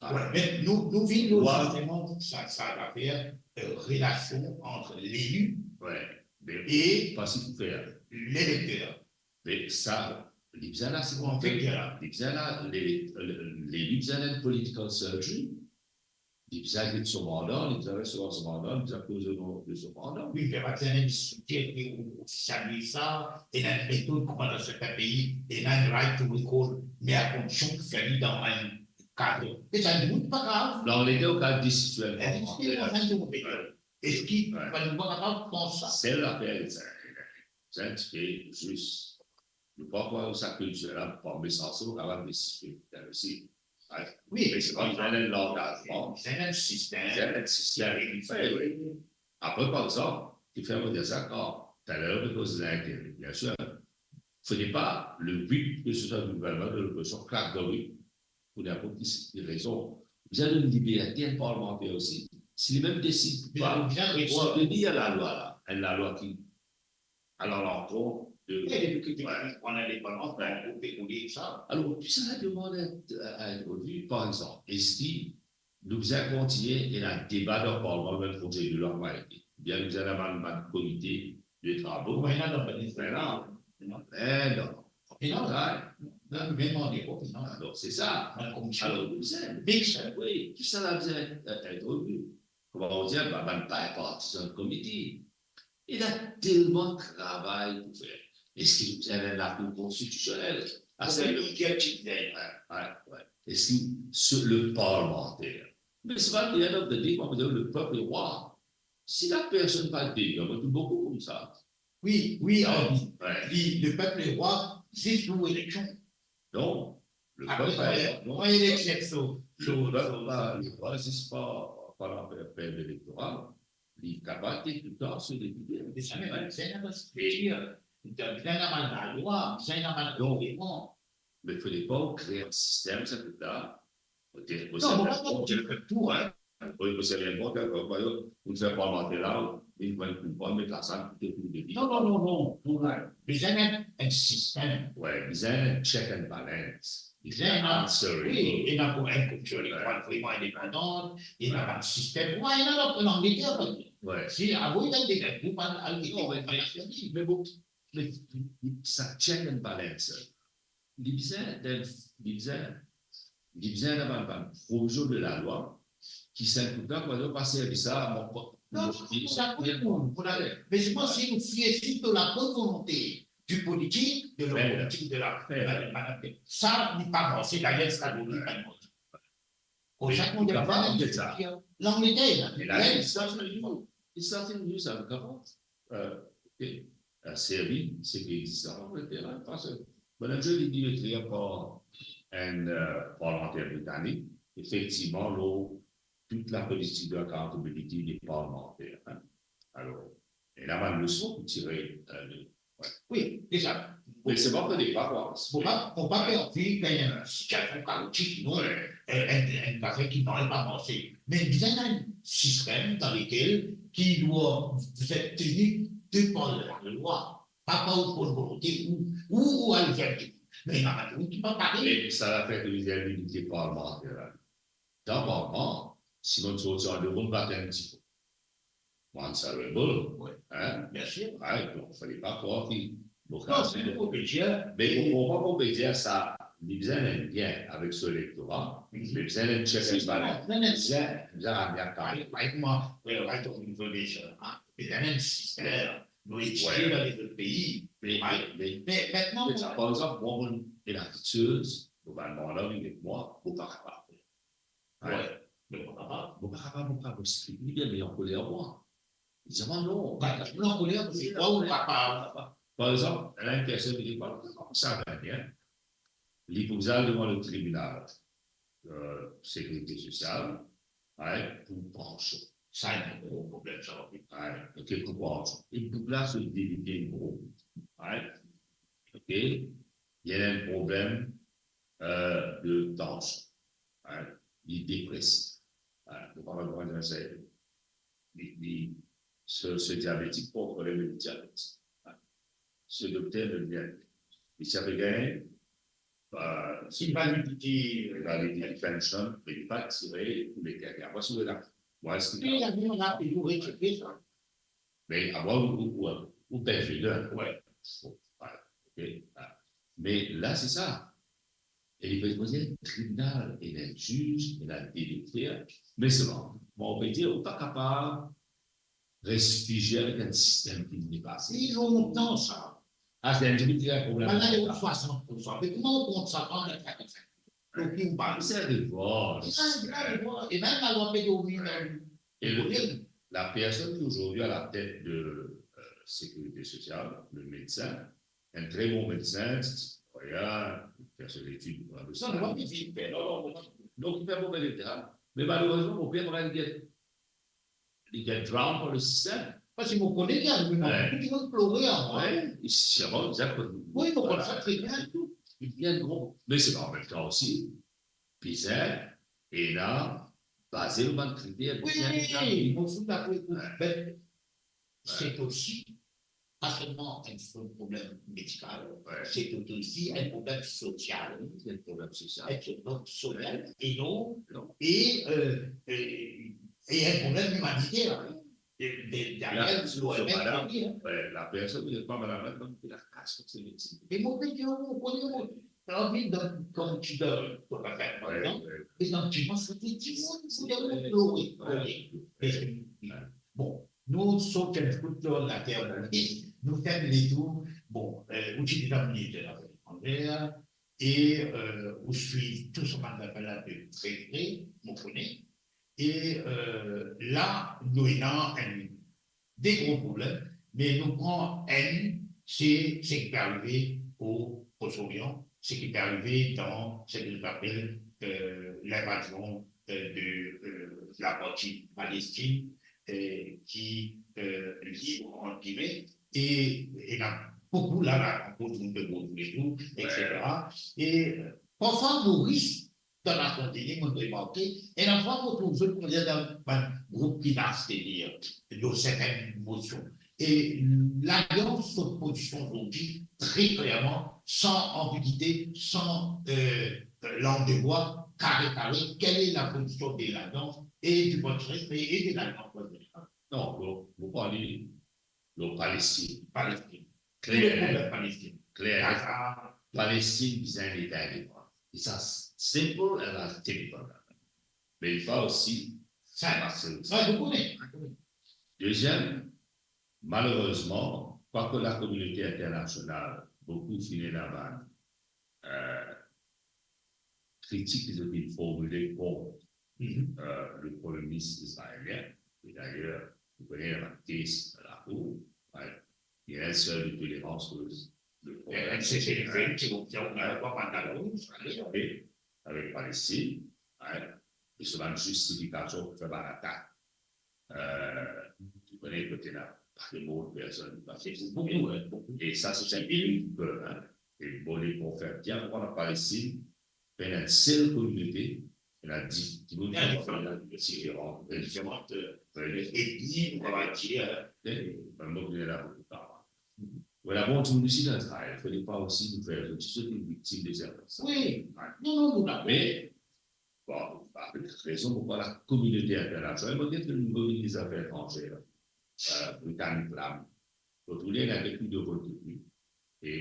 Ah. Wi, me nou, nou vinn lor, zisteman, sa, sa zafer, euh, relasion ant leli, wi, me e pa si pou fer, lelekter. Me sa, li bizin la, se pou fer la. Li bizin la, le, le, le, li bizin la enn political surgery. Li bizin get so manda, li bizin resevwar so manda, li bizin koz o non de so manda. Wi, me pa bizin enn striktir ki ou, ou salye sa, ena enn metod kouma dan sertin pei, ena enn right to recall, me a kondision ki fer li dan enn kad. E sa, nou, pa grav. La, on était au cadre disituel. Eski, wi, pa nou pa kapav pans sa? Sel zafer, sa, sa, ti pe zis, nou pa krwar sa kiltir la, pa mesanste, nou kapav deside osi. Wi, me se pa bizin enn langazman. Se enn sistem. Se enn sistem. Wi, wi. Apre, par exanp, kifer mo dir sa, kan taler nou koz linteri, bien sir, fode pa le whip, ke se swa le gouverneman, de lopozision, klak dan whip, pou ninport ki, ki rezon. Bizin donn liberte enn parlmanter osi. Si li mem desid pou pa, bien, bien, soutenir lalwa la, enn lalwa ki al alankont de... Wi, depi ki, depi ki pran lindepandans, ben, ou pe oule sa. Alor, tou sa la demann a, a, a, par egzanp, eski nou bizin kontigne ena deba dan parlman, bann proze de lwa ki pe ete? Oubien nou bizin ena bann, bann komite de travo? Wi, ena dan bann... Ena. Ena. Ena. Ena. Ena. Alor, se sa. Bann komisyon. Alor, nou bizin, mix, wi, tou sa la bizin, euh, être vu. Kouma nou dir, bann, bann bipartisan committee. Ena telman travay pou fer. Eski nou bizin enn lakour konstitisionel? Wi, wi. Eski se le parlmanter? Me se pa, at the end of the day, kouma dir, lepep le rwa. Si lapersonn pa dir, mo trouv boukou koumsa. Wi, wi, wi. Li, lepep le rwa, zis nou eleksion. Donk, lepep, apre, non, eleksion, so, so, lepep, so, pa, le rwa zis pa, pa la per-, per elektoral, li kapav ete toultan so depite. Bizin ena bann striktir, bizin ena bann lalwa, bizin ena bann... Donk, regleman. Me fode pa ou kre enn sistem, sa, toultan. Non, mo pa dir tou, hein. Wi, mo serye, mo dir, par egzanp, ou fer parlmanter la, ou, ou vinn konpran, met lasal, tout otour de li. Non, non, non, non, non, non. Bizin enn, enn sistem. Wi, bizin enn check and balance. Bizin enn, answerable. Wi, ena pou enn komisyon elektoral vreman indepandan, ena bann sistem. Wi, ena dan Langleter, wi. Wi. Si, avoy, ena de group al, al, non, me, me, me bon, me, sa check and balance. Li bizin, li bizin, li bizin ena bann, bann provizion de lalwa ki si enn kout la, par egzanp, pa servi sa, mo, mo, non, non, non, mo dakor avek ou, mo dakor. Me selman si nou fie zis lor labonn volonte di politik, de l'homme politique, de la, de la, de la, sa, li pa marse, dayer, sa, li pa marse. Koumsa, nou kapav, an fet, sa. Langleter, la, la, it's nothing new. It's nothing new, sa, nou kapav, euh, ok, euh, servi seki existe an Langleter, hein, parski bann lezot, li, li ekrir par enn, euh, parlmanter britanik, efektivman, lor tout la politik de accountability de parlmanter, hein. Alor, ena bann leson pou tire, euh, de Wi, se sa. Me se pa pou deba, kwa. Mo pa, mo pa pe anvi gagn enn sitiasion kaotik, non. Wi. Enn, enn, enn zafer ki nanye pa marse. Me bizin enn sistem dan lekel ki dwa, vous êtes tenu de par la loi, pa par ou bonn volonte ou, ou, ou al fer ki. Me ena bann dimoun ki pa pare. Me sa lafer ki bizin linite parlmanter la. Dan parlman, si nou sorti an dimoun, pa tann ti Mo answerable, wi, hein? Bien sir. Wi, donk, fode pa krwar ki... Non, se pou dir. Me ou konpran, pou dir sa, li bizin enn lien avek so elektora, li bizin enn check and balance. Non, non, non. Bizin, bizin amenn sa. Wi, wi, mwa, wi, wi, donk, nou vinn dir, hein, bizin enn sistem, nou etidie dan lezot pei. Me, me, me, me, me, par egzanp, mwa, mo ena kiksoz, mo bann manm la, vinn ek mwa, mo pa kapav. Wi. Me mo pa kapav. Mo pa kapav, mo pa kapav explik li, me li ankoler mwa. Li dir mwa, non, pa, li ankoler, se kwa ou pa kapav? Par egzanp, ena enn personn ki dir, kouma sa va bien? Li pou al devan le tribinal, euh, sekirite sosial, wi, pou pansion. Sa, ena gro problem, sa, wi. Wi, ok, pou pansion. E pou plas de depite, gro. Wi, ok. Li ena enn problem, euh, de tansion. Hein, li depresif. Hein, nou pa konn kouma dir sa. Li, li, se, se diabetik, pa problem de diabet. Hein. Se dokter de diabet. Li ti pe gagn, euh, invalidite, invalidite pension, me li pa tire pou leker. Apre, si ou la, mwa, eski... Li la, li la, li pou retire sa. Me apre, ou, ou, ou, ou perd vedin. Wi. Bon, vwala. Ok? Vwala. Me la, se sa. E li pe koze tribinal, ena enn ziz, ena de dokter. Me selman, mwa, ou pe dir, ou pa kapav res fizye avek enn sistem ki depase. Li lontan sa. Ah, se enn dimoun ki ena problem. Bann la, li swasant pou san. Me kouma ou kont sa, pa met sa koumsa? Donk, nou pa... Se devwar. Se sa, se devwar. E mem lalwa pe domine. E le, la personne qui aujourd'hui à la tête de, euh, sécurité sociale, le médecin, un très bon médecin, citoyen, qui a fait ses études, voilà, de... Non, non, non, non, non. Donk, li fer move leta, me malerezman, mo pe dir, li get, li get drown par le sistem. Parski mo kone ki arive, mo, wi, tou dimoun plore, an. Wi, sirman, bizin konn. Wi, mo konn sa tre bien tou. Bien gro. Me se pa an mem tan osi, bizin ena baze lor bann kriter, Wi, bizin wi, ena wi, mo finn dakor avek ou. Be, se osi pa selman enn problem medikal, se osi enn problem sosial. Enn problem sosial. Enn problem sosial e non, e, euh, e, e enn problem imaniter. De, de, deryer, La, l'O M S, madam, wi, hein. Wi, la personn ki pa madam la, ki la kas kot se medsin. E mo pe dir, mo kone, mo, anvi dan, kan ti dan, to pa fer, par Wi, exanp, wi. e dan ti mans, se ti moun, se ti moun, wi, wi. Bon, nou sort enn kout lor later Moris, nou fer letour, bon, euh, ou ti deza minister zafer etranzer, e, euh, ou swiv tou sa bann zafer la de tre pre, mo kone. E, euh, la, nou ena enn, de gro problem, me nou pran enn, se seki pe arive o Proche-Orient, seki pe arive dan seki nou apel, euh, linvazion, euh, de, euh, laparti Palestine, euh, ki, euh, lib, ant gime, e, e ena boukou la, la, ankor dimoun pe retrouve tou, et cetera. E, euh, parfwa, Moris, dan Nasion Zini, mo remarke, ena fwa mo trouv zot konn dir dan bann group ki lans delir lor sertenn mosion. E Lalians, son pozision zordi, tre klerman, san anbigite, san, euh, lang de bwa, kare kare, quelle est la position de l'Alliance et du Parti socialiste et de l'Alliance en général? Non, mo, mo pa li lor Palestine. Palestine. Kler, Problem Palestine. Kler. Gaza. Palestine bizin enn leta indepandan. E sa, simple and as simple. Me li pa osi, sa, Sa, marse osi. Sa, nou kone, nou kone. Deziem, malerezman, pa ke lakominote internasional, boukou finn ena bann, euh, kritik ki zot inn formile kont, euh, le Premier ministre israélien. E dayer, nou kone bann kes lakour, right? Il y a un seuil de tolérance pour le, le problème. Eh, c'est, c'est, c'est, c'est, c'est, on va pas mal dans la roue, ça allait, hein. Avek Palestine, right? E so bann zistifikasion pou fer bann atak. Euh, nou kone kot ena pa de mor, personn pa... C'est beaucoup, hein, beaucoup. E sa, se enn pil pe, hein. E bon, li pou fer bien konpran Palestine, pena enn sel kominote, ena dif-, dimoun Ena diferan, diferan, euh, etni, on va dire. Wi, mem mo ki ena boukou tan. Wi, la, bon, dimoun isi dan Israel, fode pa osi nou fer, zot ti, zot viktim de sa. Wi. Non, non, nou dakor. Me, bon, avek rezon, pourkwa lakominote internasional, mo dir ki nou vinn zafer etranzer, euh, Britanik la, kot ou ena de pli de vot ki li, e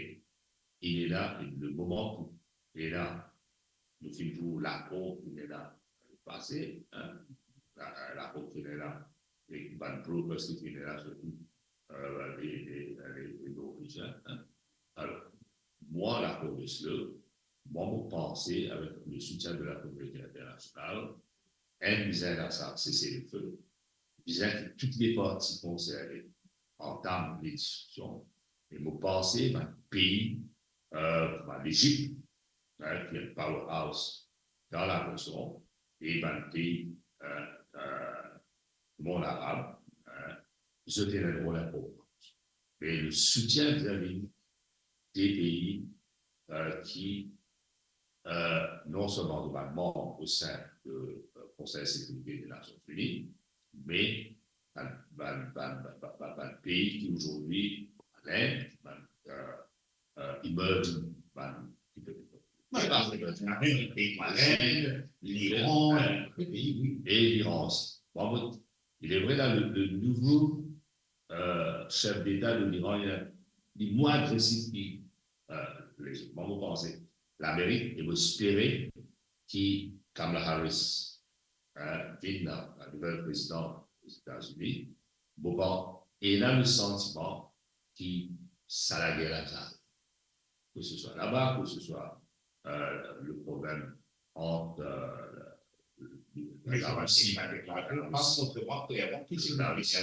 li ena, e le moman pou li ena, nou finn trouv lakor ki ena pase, hein, la, lakor ki ena, e bann brokers ki ena, sirtou, euh, les, les, les, les Norvégiens, hein. Alors, mwa, lakor de sela, mwa, mo panse, avek le soutien de lakominote internasional, enn bizin ena sa, sese le fe, bizin ki tou le parti konserne antam le diskision, e mo panse bann pei, euh, kouma Lezip, hein, ki enn powerhouse dan larezion, e bann pei, euh, euh, mond arab, hein, zot ena enn rol inportan. Me le soutien bizin vinn de pei, euh, ki, euh, non selman zot bann manm o sin de, euh, Konsey Sekirite de Nasion Ini, me bann, bann, bann pei ki azordi, Lind, bann, euh, euh, emerging, bann ki pe... Wi, parski ena pei kouma Lind, Liran, euh, pei, wi. E Liran osi. Bon, bon, il est vrai, la, le, le nouvo, euh, chef d'État de l'Iran, li, li mwin agresif ki, euh, lezot. Mwa, mo panse Lamerik, e mo espere ki Kamala Harris, hein, vinn la, la nouvel prezidan Ozetazini. Mo panse, e ena le santiman ki sa lager la ti arive. Que ce soit là-bas, que ce soit, euh, le problème entre, euh, la, la Russie, la Russie,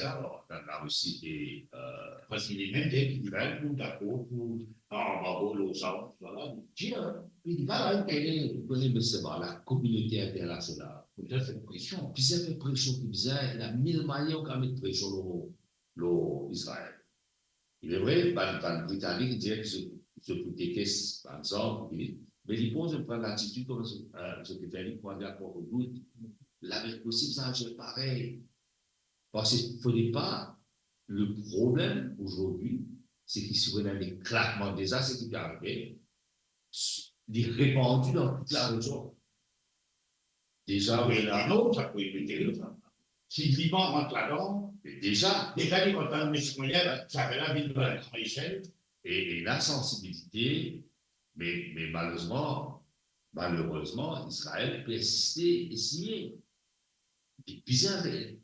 la, la Russie et, euh, Parski li mem dir ki li pa pou dakor pou anbargo lor sa, sa la, li dir, li pa la, li pe... Ou kone, me se pa lakominote internasional. Bizin fer presion, bizin fer presion, bizin, ena mil manye ou kapav met presion lor lor Izrael. Il est vrai, bann, bann Britanik dir ki zot, zot pou tekes bann zam, wi, me li pran, zot pran latitid kouma zot, eh, zot pe fer li, pou al akor kot bout. Laver posib sa, zot parey. Parski fode pa, le problem azordi, se ki si ou ena enn eklatman deza, seki pe arive, li repandi dan tou larezion. Deza, wi, ena, non, sa pou evite sa. Si Liban rant ladan, me deza, deza li rant ladan, me si mo'nn, sa pe la vinn dan gran esel. E, e la sansibilite, me, me malerezman, malerezman, Izrael persiste e siye. Li bizin,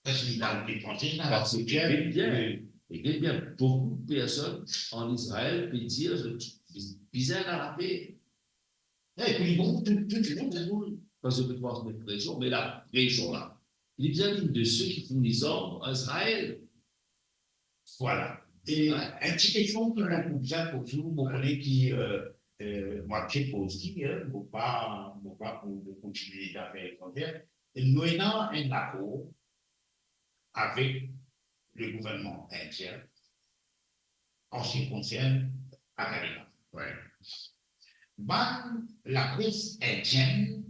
parski li pa, li panse la, parski, bien, wi. E bien, boukou de personn an Izrael pe dir, zot bizin lape. E pi bon, tou, tou, tou, tou, tou, parski zot pe transmet presion, me lapresion la, li bizin vinn de seki fourni zam an Izrael. Vwala. E, wi, enn ti kestion ki mo pou bizin poz ou, mo kone ki, eh, eh, mo ti poz li, eh, mo pa, mo pa pou, pou kontinie zafer etranzer. E nou ena enn lakor avek le gouvernman indien an se ki konsern Agadir. Wi. Bann lapres indienn,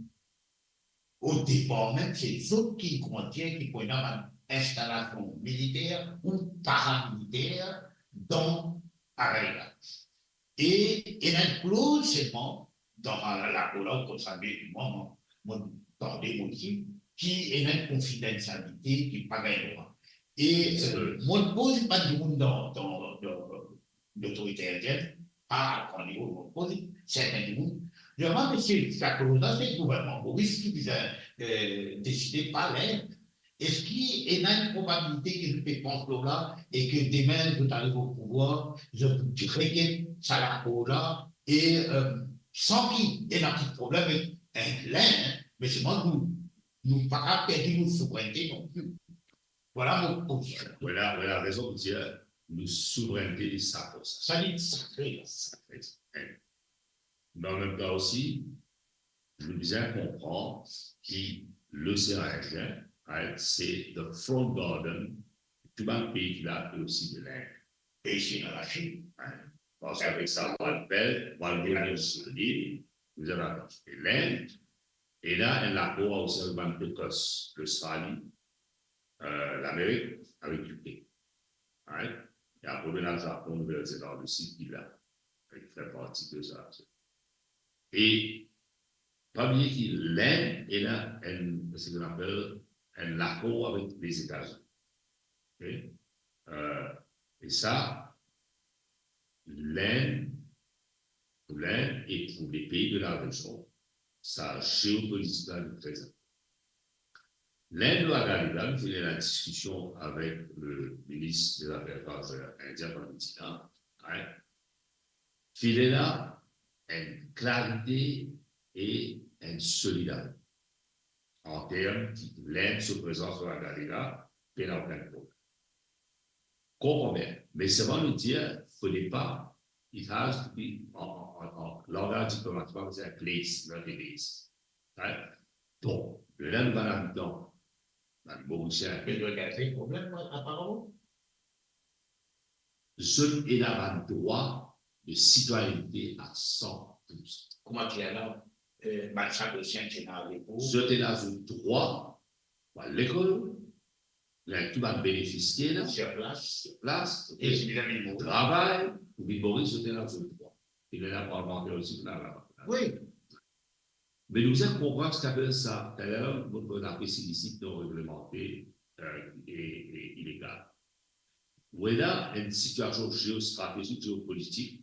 o depar mem, se zot ki kontign, ki pou ena bann instalasion militer ou paramiliter dan Agadir. E ena enn kloz selman dan la, lakor la, ou konn sa mie ki mwa, mwa, mo tande mo osi, ki ena enn konfidensialite ki pa gagn drwa. E, eh, mo poz bann dimoun dan, dan, dan, dan lotorite indienn, pa kan li, mo poz serten dimoun, li dir mwa, me se, sa kloz la, se gouvernman Moris ki bizin, eh, deside, pa Lind. Eski ena enn probabilite ki zot pe pans lor la e ki demin zot ariv o pouvwar, zot pou reget sa lakor la e, eh, san ki ena enn problem avek Lind, me selman nou, nou pa kapav perdi nou souvrennte non pli. Vwala mo pozision. Vwala, vwala rezon pou dir nou souvrennte li sakrosan. Sa li sakre. Sakre. Me an mem tan osi, nou bizin konpran ki Losean Indien, right, se the front garden, tou bann pei ki la, e osi de Lind. E osi dan Lasinn. Right. Parski avek sa, Walpole, Walpole, Lasinn, nou bizin atann. E Lind, ena enn lakor osi avek bann pei kot Lostrali, eh, Lamerik, avek U K. Right? E apre, ena Zapon, Nouvel Zeland osi ki la, ki fer parti de sa. E pa bliye ki Lind, ena enn, seki nou apel enn lakor avek Lezetazini. Ok? Eh, e sa, Lind, pou Lind e pou lepei de larezion, sa zeopolitik la, li tre inportan. Lind, lor Agadir la, nou finn ena diskision avek le minis de zafer etranzer indien, kan li ti la, right? Finn ena enn klarite e enn solidarite an term ki Lind so prezans lor Agadir la, pena okenn problem. Konpran bien. Me selman nou dir, fode pa, it has to be, an, an, an, an langaz diplomatik, pa bizin place, not a base. Right? Bon, la nou bann abitan, bann Morisien, me nou gagn problem, aparaman. Zot ena bann drwa de sitwayenite a san pou san. Kouma ki ena, eh, bann Sagosien ki ena lepo? Zot ena zot drwa pou al lekol, ena tou bann benefis ki ena. Sir plas. Sir plas, ok. E si bizin vinn Moris. Travay, pou vinn Moris, zot ena zot drwa. E ena parlmanter osi pou al laba. Wi. Me nou bizin konpran ki apel sa, taler, nou, nou apel sa ilisit, non reglemante, eh, e, e ilegal. Ou ena enn sitiasion zeostratezik, zeopolitik,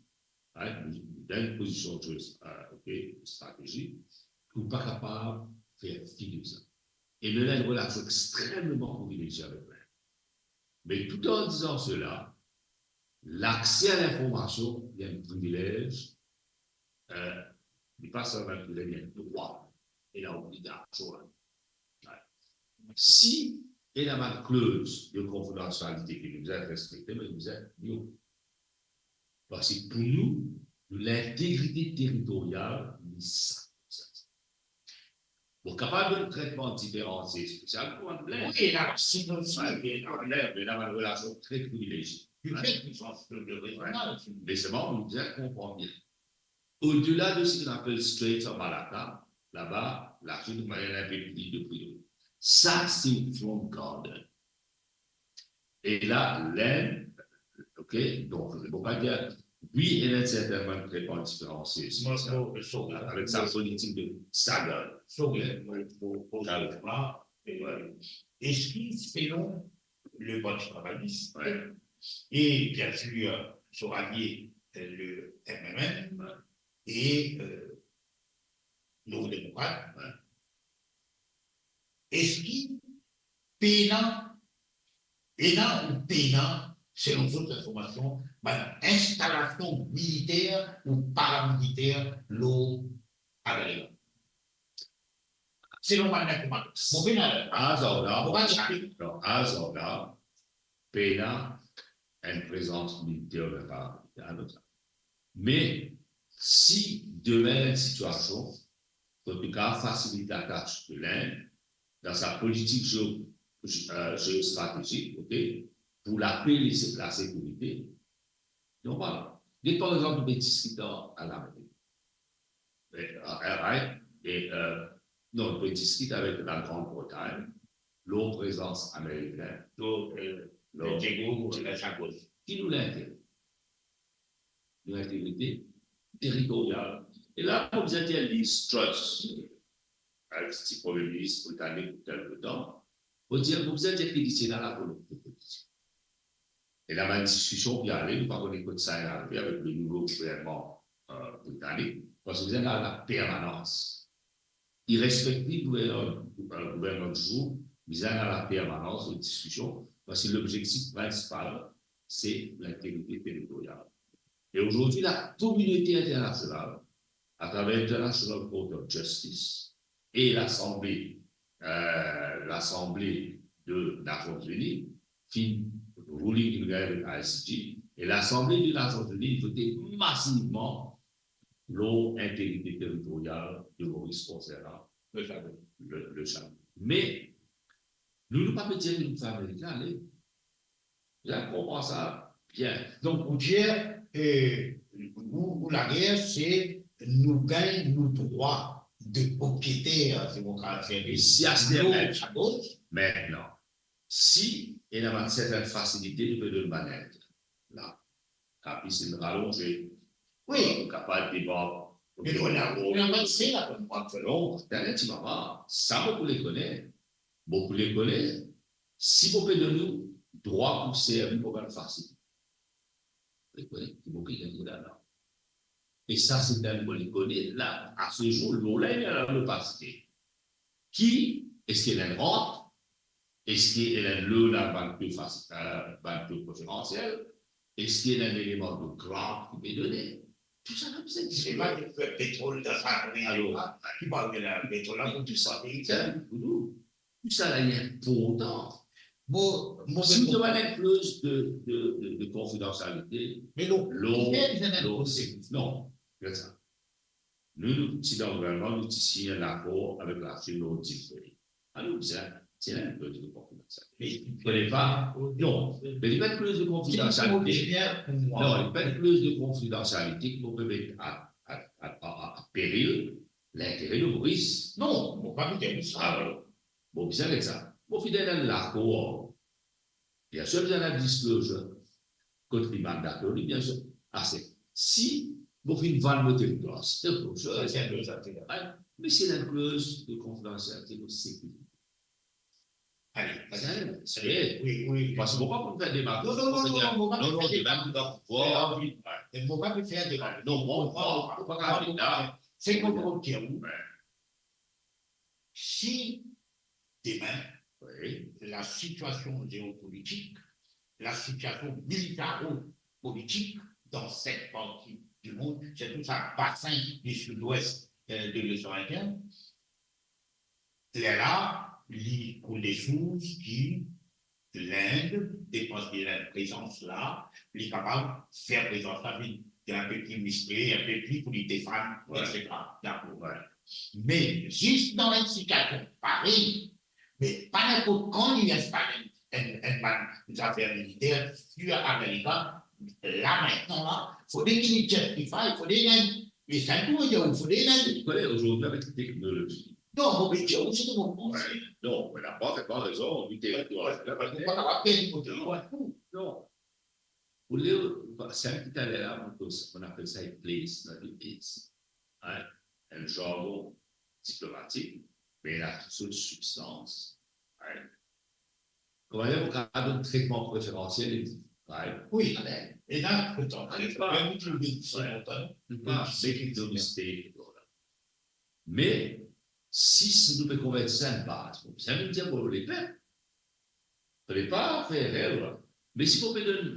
right? Nou dan enn pozision zeo-, eh, ok, stratezik, ki ou pa kapav fer fi de sa. E nou ena enn relasion extrememan privilezie avek Lind. Me tout an dizan sela, lakse a linformasion, li enn privilez, eh, li pa selman enn privilez, li enn drwa, e la obligasion. Si ena bann kloz de konfidansialite ki nou bizin respekte, me nou bizin, nou, parski pou nou, nou lintegrite teritorial, li sa, sa. Bon, kapav donn tretman diferansie spesial pou bann Lend. Wi, ena Lasinn osi. Wi, ena Lend, ena bann relasion tre privilezie. Wi. Me selman, nou bizin konpran bien. Odela de seki nou apel Straits of Malacca, laba, Lasinn, ena inpe pli de priyo. Sa, se front garden. E la, Lend, ok, donk, mo pa dir, wi, ena sertin bann tretman diferansie, avek sa politik de saga. Eski, selon le Parti Travalis e, bien sir, so alie, le M M M e, Nouvo Demokrat, eski pena, ena ou pena, selon zot linformasion, bann instalasion militer ou paramiliter lor Agadir? Selon bann linformasion, mo pena, as of now, mo pa dir. Non, as of now, pena enn prezans militer oubien paramiliter, non, sa. Me si demin enn sitiasion, an tou ka, fasilite latas de Lend dan sa politik geo-, eh, geostratezik, ok, pou lape, la sekirite, normal. Get par exanp, nou pe diskit ar Lamerik. Eh, eh, right? E, eh, non, nou pe diskit avek Lagrand Bretagn lor prezans amerikin. Lor, eh, lor Diego, lor Diego. Ki nou lintere? Nou lintere teritorial. E la, mo bizin dir Liz Truss, eh, ti premie minis britanik pou kel letan, mo dir, mo bizin dir ki li ti ena lavolonte politik. E la, bann diskision ki ale, nou pa kone kot sa inn arive avek le nouvo gouvernman, eh, britanik, parski bizin ena lapermanans. Irespektiv gouvernman, gouvernman dizour, bizin ena lapermanans de diskision, parski lobzektif prinsipal, se lintegrite teritorial. E azordi, lakominote internasional, atraver International Court of Justice e Lasanble, eh, Lasanble de Nasion Zini, finn ruling inn gagn avek I C J, e Lasanble de Nasion Zini inn vote masivman lor integrite teritorial de Moris konsernan le, le, le Chagot. Me, nou, nou pa pe dir ki nou fer Amerik ale. Bizin konpran sa bien. Donk, pou dir, eh, nou, nou lager, se nou gagn nou drwa de propriete demokratik. E si aster mem, Chagot, mintnan, si ena bann sertin fasilite, nou pe donn bann Lend. La, lapis inn ralonze. Wi. Nou kapav debar. Me nou ena, nou ena bann se la, konn mwa, selon. Atann enn ti moman, sa mo pou le kone. Mo pou le kone, si mo pe donn ou drwa pou servi mo bann fasilite. Mo le kone ki mo pe gagn ladan. E sa, se inn mo le kone, la, a se zour, lor la, ena lopasite. Ki, eski Lend rant? Eski Lend le la bann pe fas, eh, bann pe preferansiel? Eski ena enn eleman de grant ki pe done? Tou sa la, se pa ki fer petrol dan sa, alor, ki pa gagn petrol la, tou sa, tou sa la, li inportan. Mo, mo, si nou demann enn kloz de, de, de, de konfidansialite, me non, lor, non, get sa. Nou, nou ti dan gouvernman, nou ti sign enn lakor avek Lasinn lor difre. Alor, bizin, ti ena enn kloz de konfidansialite. Me, kone pa, non, me li pa enn kloz de konfidansialite. Non, li pa enn kloz de konfidansialite ki pou permet a, a, a, a, a peril lintere de Moris. Non, mo pa pe dir sa. Alor, mo bizin get sa. Mo finn donn enn lakor. Biensir, bizin ena disclosure. Kot li mandatory, biensir. Ase. Si mo finn vann mo teritwar, se enn kloz, se enn kloz, me se enn kloz de konfidansialite, de sekirite. Ale, ale, ale. Wi, wi. Parski mo pa pou fer deba. Non, non, non, non, non, mo pa pou fer deba. Non, non, non, mo pa pou fer deba. Non, mo pa, mo pa kapav la. Se ki mo dir ou. Si demin, wi, lasitiasion geopolitik, lasitiasion militaro-politik dan set parti di mond, sirtou sa basin di Sidwes, eh, de Losean Indien, lerla, li koule sours ki Lend, depi li ena enn prezans la, li kapav fer prezans la vinn Li enn pe pli miskle, enn pe pli pou li defann, etsetera. Dakor. Me zis dan enn sitiasion parey, me pa ninport kan li instal enn, enn, enn bann zafer militer sir Amerika, la, aster la, fode ki li justify, fode li enn, li enn, fode li enn. Ou kone, azordi, avek teknolozi. Non, mo pe dir ou, se mon panse. Non, mo pa, pa rezon, li te... Non. Ou le, sa ki taler la, mo, mo apel sa a place, la, di place. Right? Enn zargon diplomatik, me ena tou so sibstans. Right? Kouma dir, ou kapav donn tretman preferansiel, right? Wi, ena, ena, wi, wi, wi, wi. Pa, se ki donn mistake, la. Me, si, si nou pe konverti sa enn baz, bon, sa vinn dir pou lepep, fode pa fer erer la. Me si nou pe donn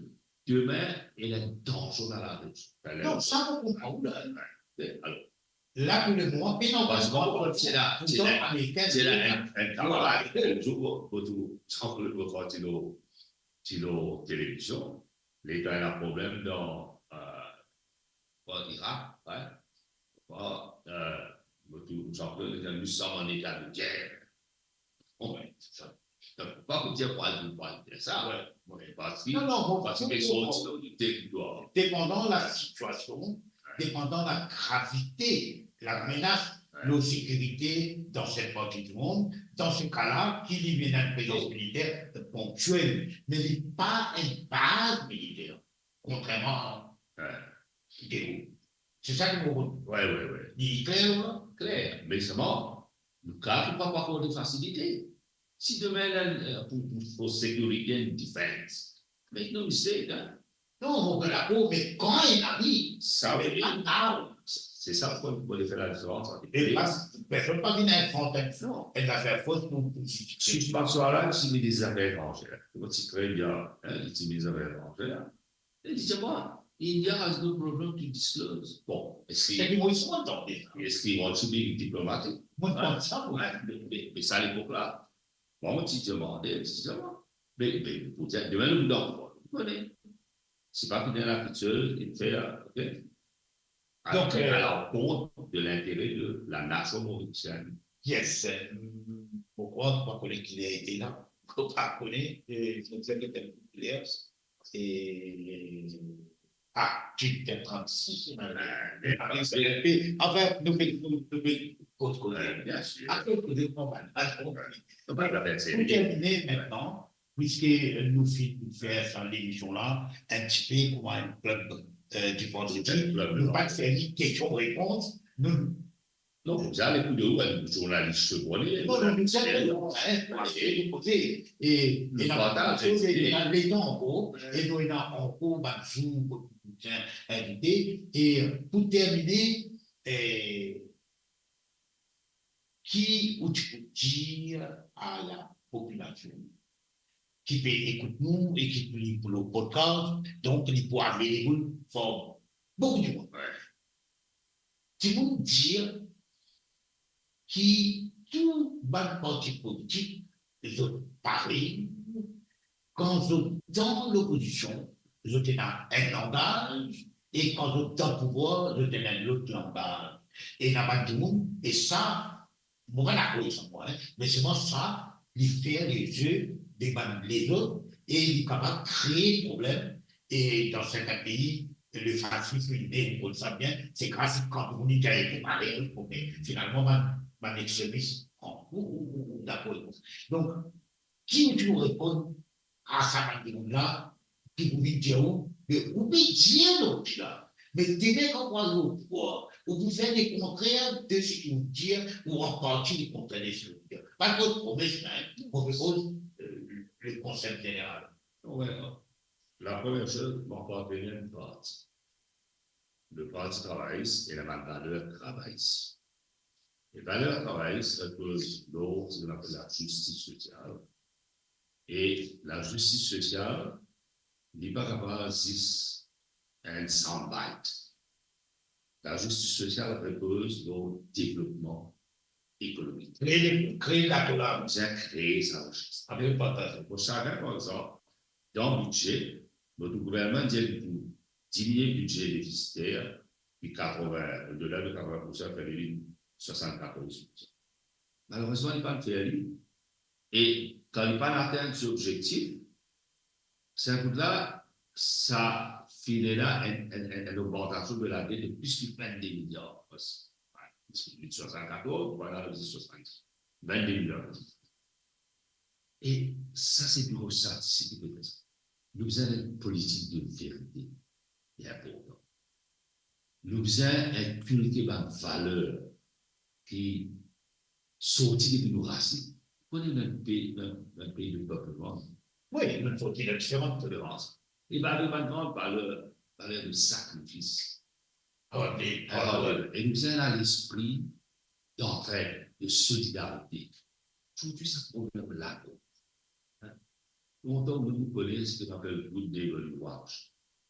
demin, ena danze dan lari. Non, sa, mo konpran ou la. Alor, la, pou lemoman, pena pas, bon, se la, se la, Amerikin, se la, enn, enn travay, enn zour, mo, mo, mo, mo, mo, ti lo, ti lo televizion, Leta ena problem dan, euh, Irak, wi. Bon, euh, mo trouv Jean-Claude, li dir, nous sommes en état de guerre. Bon, sa, sa, pa pou dir, pa dir, pa dir sa. Wi, wi. Parski, non, non, bon, parski, bon, sorti, bon, dan le teritwar. Depandan la sitiasion, depandan la gravite, la menas, wi, lor sekirite dan set parti dimond, dan se ka la, ki li ena enn prezans militer ponktiel, me li pa enn baz militer. Kontrerman, wi, Hitler. Se sa ki mo... Wi, wi, wi. Li Hitler, la. Kler. Me selman, nou kapav pa, pa akorde fasilite. Si demin, la, euh, pou, pou, pou security and defense, make no mistake, hein. Non, mo pa dakor, me kan ena li, sa, wi, pa now. Se sa, fode, fode fer ladiferans ant... E pa, personn pa vinn invant enn, non, enn zafer fos pou, pou... Sispansion la, si minis zafer etranzer. Mo ti tre bien, hein, li ti minis zafer etranzer. E li dir mwa, India has no problem to disclose. Bon, eski... Se ki mo ti tande. Eski he wants to be diplomatic? Mo panse sa, wi. Wi, me, me, me sa lepok la, mwa, mo ti demande, mo ti dir mwa, me, me, pou dir, demin nou dan pouvwar, nou kone. Se pa ki dan lakitir, li fer, ok? Donk, euh, à l'encontre de l'intérêt de la nation mauricienne. Yes, euh, mo krwar, mo pa kone ki ler li ete la, mo pa kone, euh, mo krwar li ete ler, e, ah, huit heures trente-six, euh, euh, anfin, nou pe, nou, nou pe kot koze. Wi, bien sir. Kot koze, nou pa... Wi. Pou termine, mintnan, piski nou finn fer sa lemision la, enn tipe kouma enn klub, euh, di vandredi, enn klub, nou pa fer li kestion-repons, nou... Non, nou al ekout ou, enn zournalis segonde. Non, non, nou... Enn, nou poze, e, e nou partaze, e nou ena letan ankor, wi, e nou ena ankor bann zour pou nou invite, e pou termine, e, ki ou ti pou dir a lapopilasion ki pe ekout nou e ki pou li pou lor podcast, donk li pou available for boukou dimoun. Wi. Ti pou dir ki tou bann parti politik, zot parey, kan zot dan lopozision, zot ena enn langaz, e kan zot dan pouvwar, zot ena enn lot langaz. Ena bann dimoun, e sa, mo pa dakor ek sa, mwa, hein, me selman sa, li fer le jeu de bann lezot, e li kapav kree problem, e dan sertin pei, le fasism li ne, nou konn sa bien, se gras a kan dimoun inn gagn tou parey, me finalman, bann, bann extremis pran. Ou, ou, ou, ou dakor ek mwa. Donk, ki ou ti pou reponn a sa bann dimoun la, ki pou vinn dir ou, me ou pe dir lor ki la, me demin kan ou al lor pouvwar, ou pou fer lekontrer de seki ou dir, ou an parti lekontrer de seki ou dir. Pa kot promes, hein, mo pe koz, euh, le konsep zeneral. Wi, non. La première chose, mo apartenir a enn parti. Le Parti Travayis ena bann valer travayis. E valer travayis repoz lor seki nou apel lazistis sosial. E lazistis sosial, li pa kapav zis enn soundbite. Lazistis sosial repoz lor devlopman ekonomik. Kree, kree latolarans. Bizin kree sa riches. Apre partaze. Pou sakenn, par exanp, dan bidze, nou gouvernman dir li pou diminie bize defisiter, pi katrovin, odela de katrovin poursan, fer li vinn swasannkatorz poursan. Malerezman, li pa'nn fer li. E kan li pa'nn atenn so lobzektif, sa kout la, sa finn ena enn, enn, enn, enn ogmantasion de ladet de plis ki vennde miliar. Pars, li swasannkatorz, vwala, li swasanndiz. Vennde miliar. E sa, se Biro Statistik ki pe fer sa. Nou bizin enn politik de verite e inportan. Nou bizin inkilke bann valer ki sorti depi nou rasinn. Kone nou enn pei, nou enn, nou enn pei de pep, non? Wi, nou sorti dan diferan tolerans. E bann, bann gran valer, valer de sakrifis. Alor, e, alor, e nou bizin ena lespri d'antred, de solidarite. Zordi sa problem la, hein? Lontan nou kone seki nou apel good neighborly watch.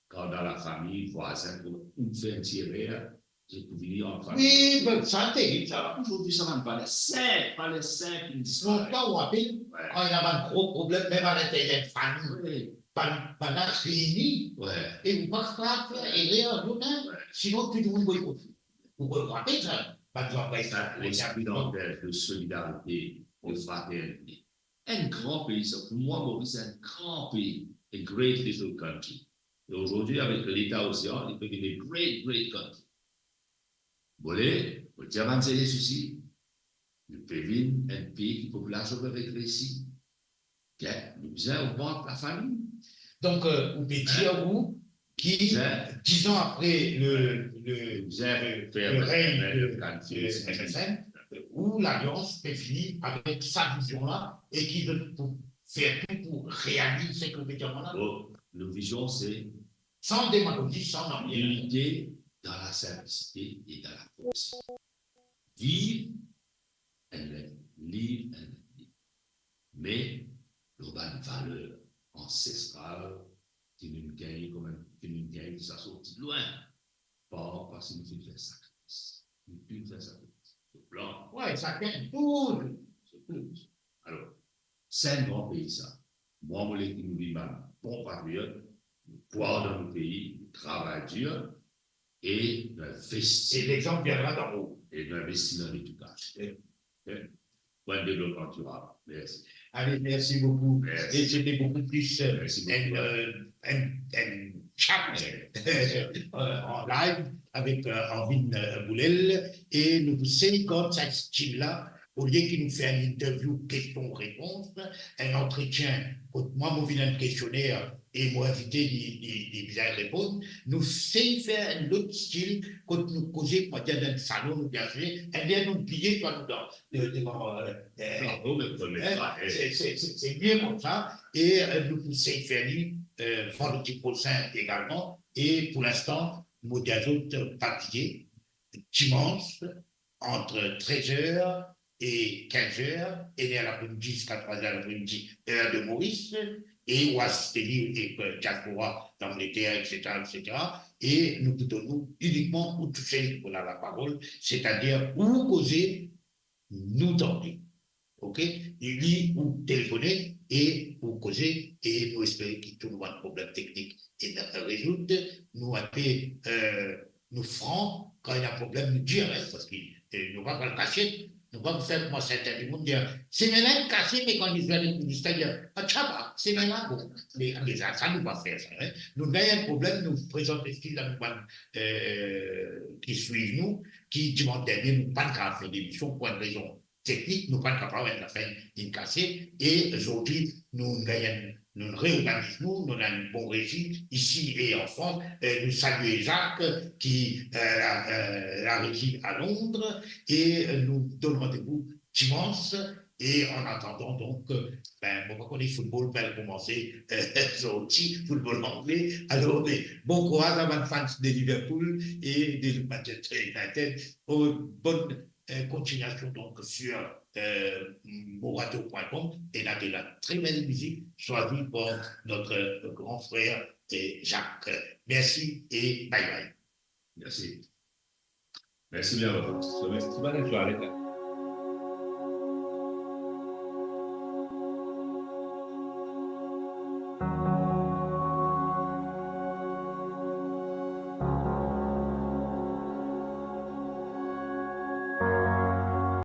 Kan dan lafami, vwazin, kan ou fer enn ti erer, zot pou vini an fami. Wi, be, sa terib, sa. Zordi sa bann valer sinp, valer sinp, inn disparet. Lontan, ou rapel, wi, kan ena bann gro problem, mem alinterir fami, wi, bann, bann la reini, wi, e ou pa kapav fer erer, non, hein? Wi. Sinon, tou dimoun boykote. Ou rapel sa, bann zanfan, sa, lespri d'antred, de solidarite, de fraternite. Enn gran pei sa, pou mwa, Moris, enn gran pei, a great little country. E zordi, avek leta osi, li pe vinn a great, great country. Bole, mo dir bann zenes osi, nou pe vinn enn pei ki popilasion pe regresi. Bien, nou bizin ogmant lafami. Donk, euh, ou pe dir, hein, ou, ki, bizin, dizan apre le, le, bizin, le, fer le regn de, de, de M F M, ou Lalians pe vini avek sa vizion la e ki zot pou fer tou pou realiz seki ou pe dir la. Bon, nou vizion se, san demagozi, san nanye, linite dan lasinplisite e dan laproksite. Viv enn linn, liv enn linn. Me lor bann valer ansestral ki nou gagne kanmem, ki nou gagne, ki sa sorti lwin. Pa, parski nou finn fer sakrifis. Nou finn fer sakrifis. Wi, sakenn tou. Alor, sa enn gran pei sa. Mwa, mo le ki nou vinn bann bon patriot, nou krwar dan nou pei, nou travay dir, e nou investi. E lexanp viendra d'en haut. E nou investi dan ledikasyon. Wi. Wi. Pou enn devlopman dirab. Mersi. Ale, mersi boukou. Mersi. E sete boukou plis, euh, mersi boukou, enn, euh, enn, enn chat, euh, an live avek, euh, Arvin, euh, Boulel. E nou pou sey gard sa stil la, olie ki nou fer enn interview, kestion-repons, enn antretien kot mwa mo vinn enn kestioner e mo invite li, li, li bizin reponn. Nou sey fer enn lot stil kot nou koze, kouma dir, dan enn salon, nou bien koze, ebien nou bliye, twa nou dan, de, devan, euh, euh, bravo, me, me, hein, eh, se, se, se, se mie koumsa, e, euh, nou pou sey fer li, euh, vandredi prosin egalman, e pou linstan, mo dir zot, pa bliye, dimans, ant trez er e kinz er, enn er lapremidi ziska trwa er lapremidi, er de Moris, e ou asiste li, e, euh, diaspora, Langleter, et cetera, et cetera, e nou pou donn ou inikman ou tousel ki pou ena laparol, setadir ou koze, nou tande. Ok? Li ou telefone e ou koze, e nou espere ki tou nou bann problem teknik inn rezoud. Nou enpe, euh, nou fran, kan ena problem, nou dir, hein, parski, euh, nou pa pou al kasiet, nou pa pou fer kouma sertin dimoun dir, semin la inn kase, me kan li zwenn enn minister, li dir, ah, sa va, semin la bon. Me, me sa, sa nou pa fer sa, hein. Nou gagn enn problem, nou prezant exkiz a nou bann, euh, ki swiv nou, ki dimann dernie nou pa'nn kapav fer lemision pou enn rezon teknik, nou pa'nn kapav, enn zafer inn kase, e zordi nou gagn, nou reorganiz nou, nou ena enn bon rezi isi e an Frans. Euh, nou salie Jacques ki, euh, la, euh, larezi a Londres, e, euh, nou donn randevou dimans, e an atandan, donk, euh, ben, mo pa kone, football pe al koumanse, euh, zordi, football angle. Alor, me, bon kouraz a bann fans de Liverpool e de Manchester United. Oh, bonne euh, continuation donc sur, euh, moradio point com, et là, de la très belle musique choisie par notre, euh, grand frère, euh, Jacques. Merci et bye bye. Mersi. Mersi bien, Roland. Mersi. Bonne soirée.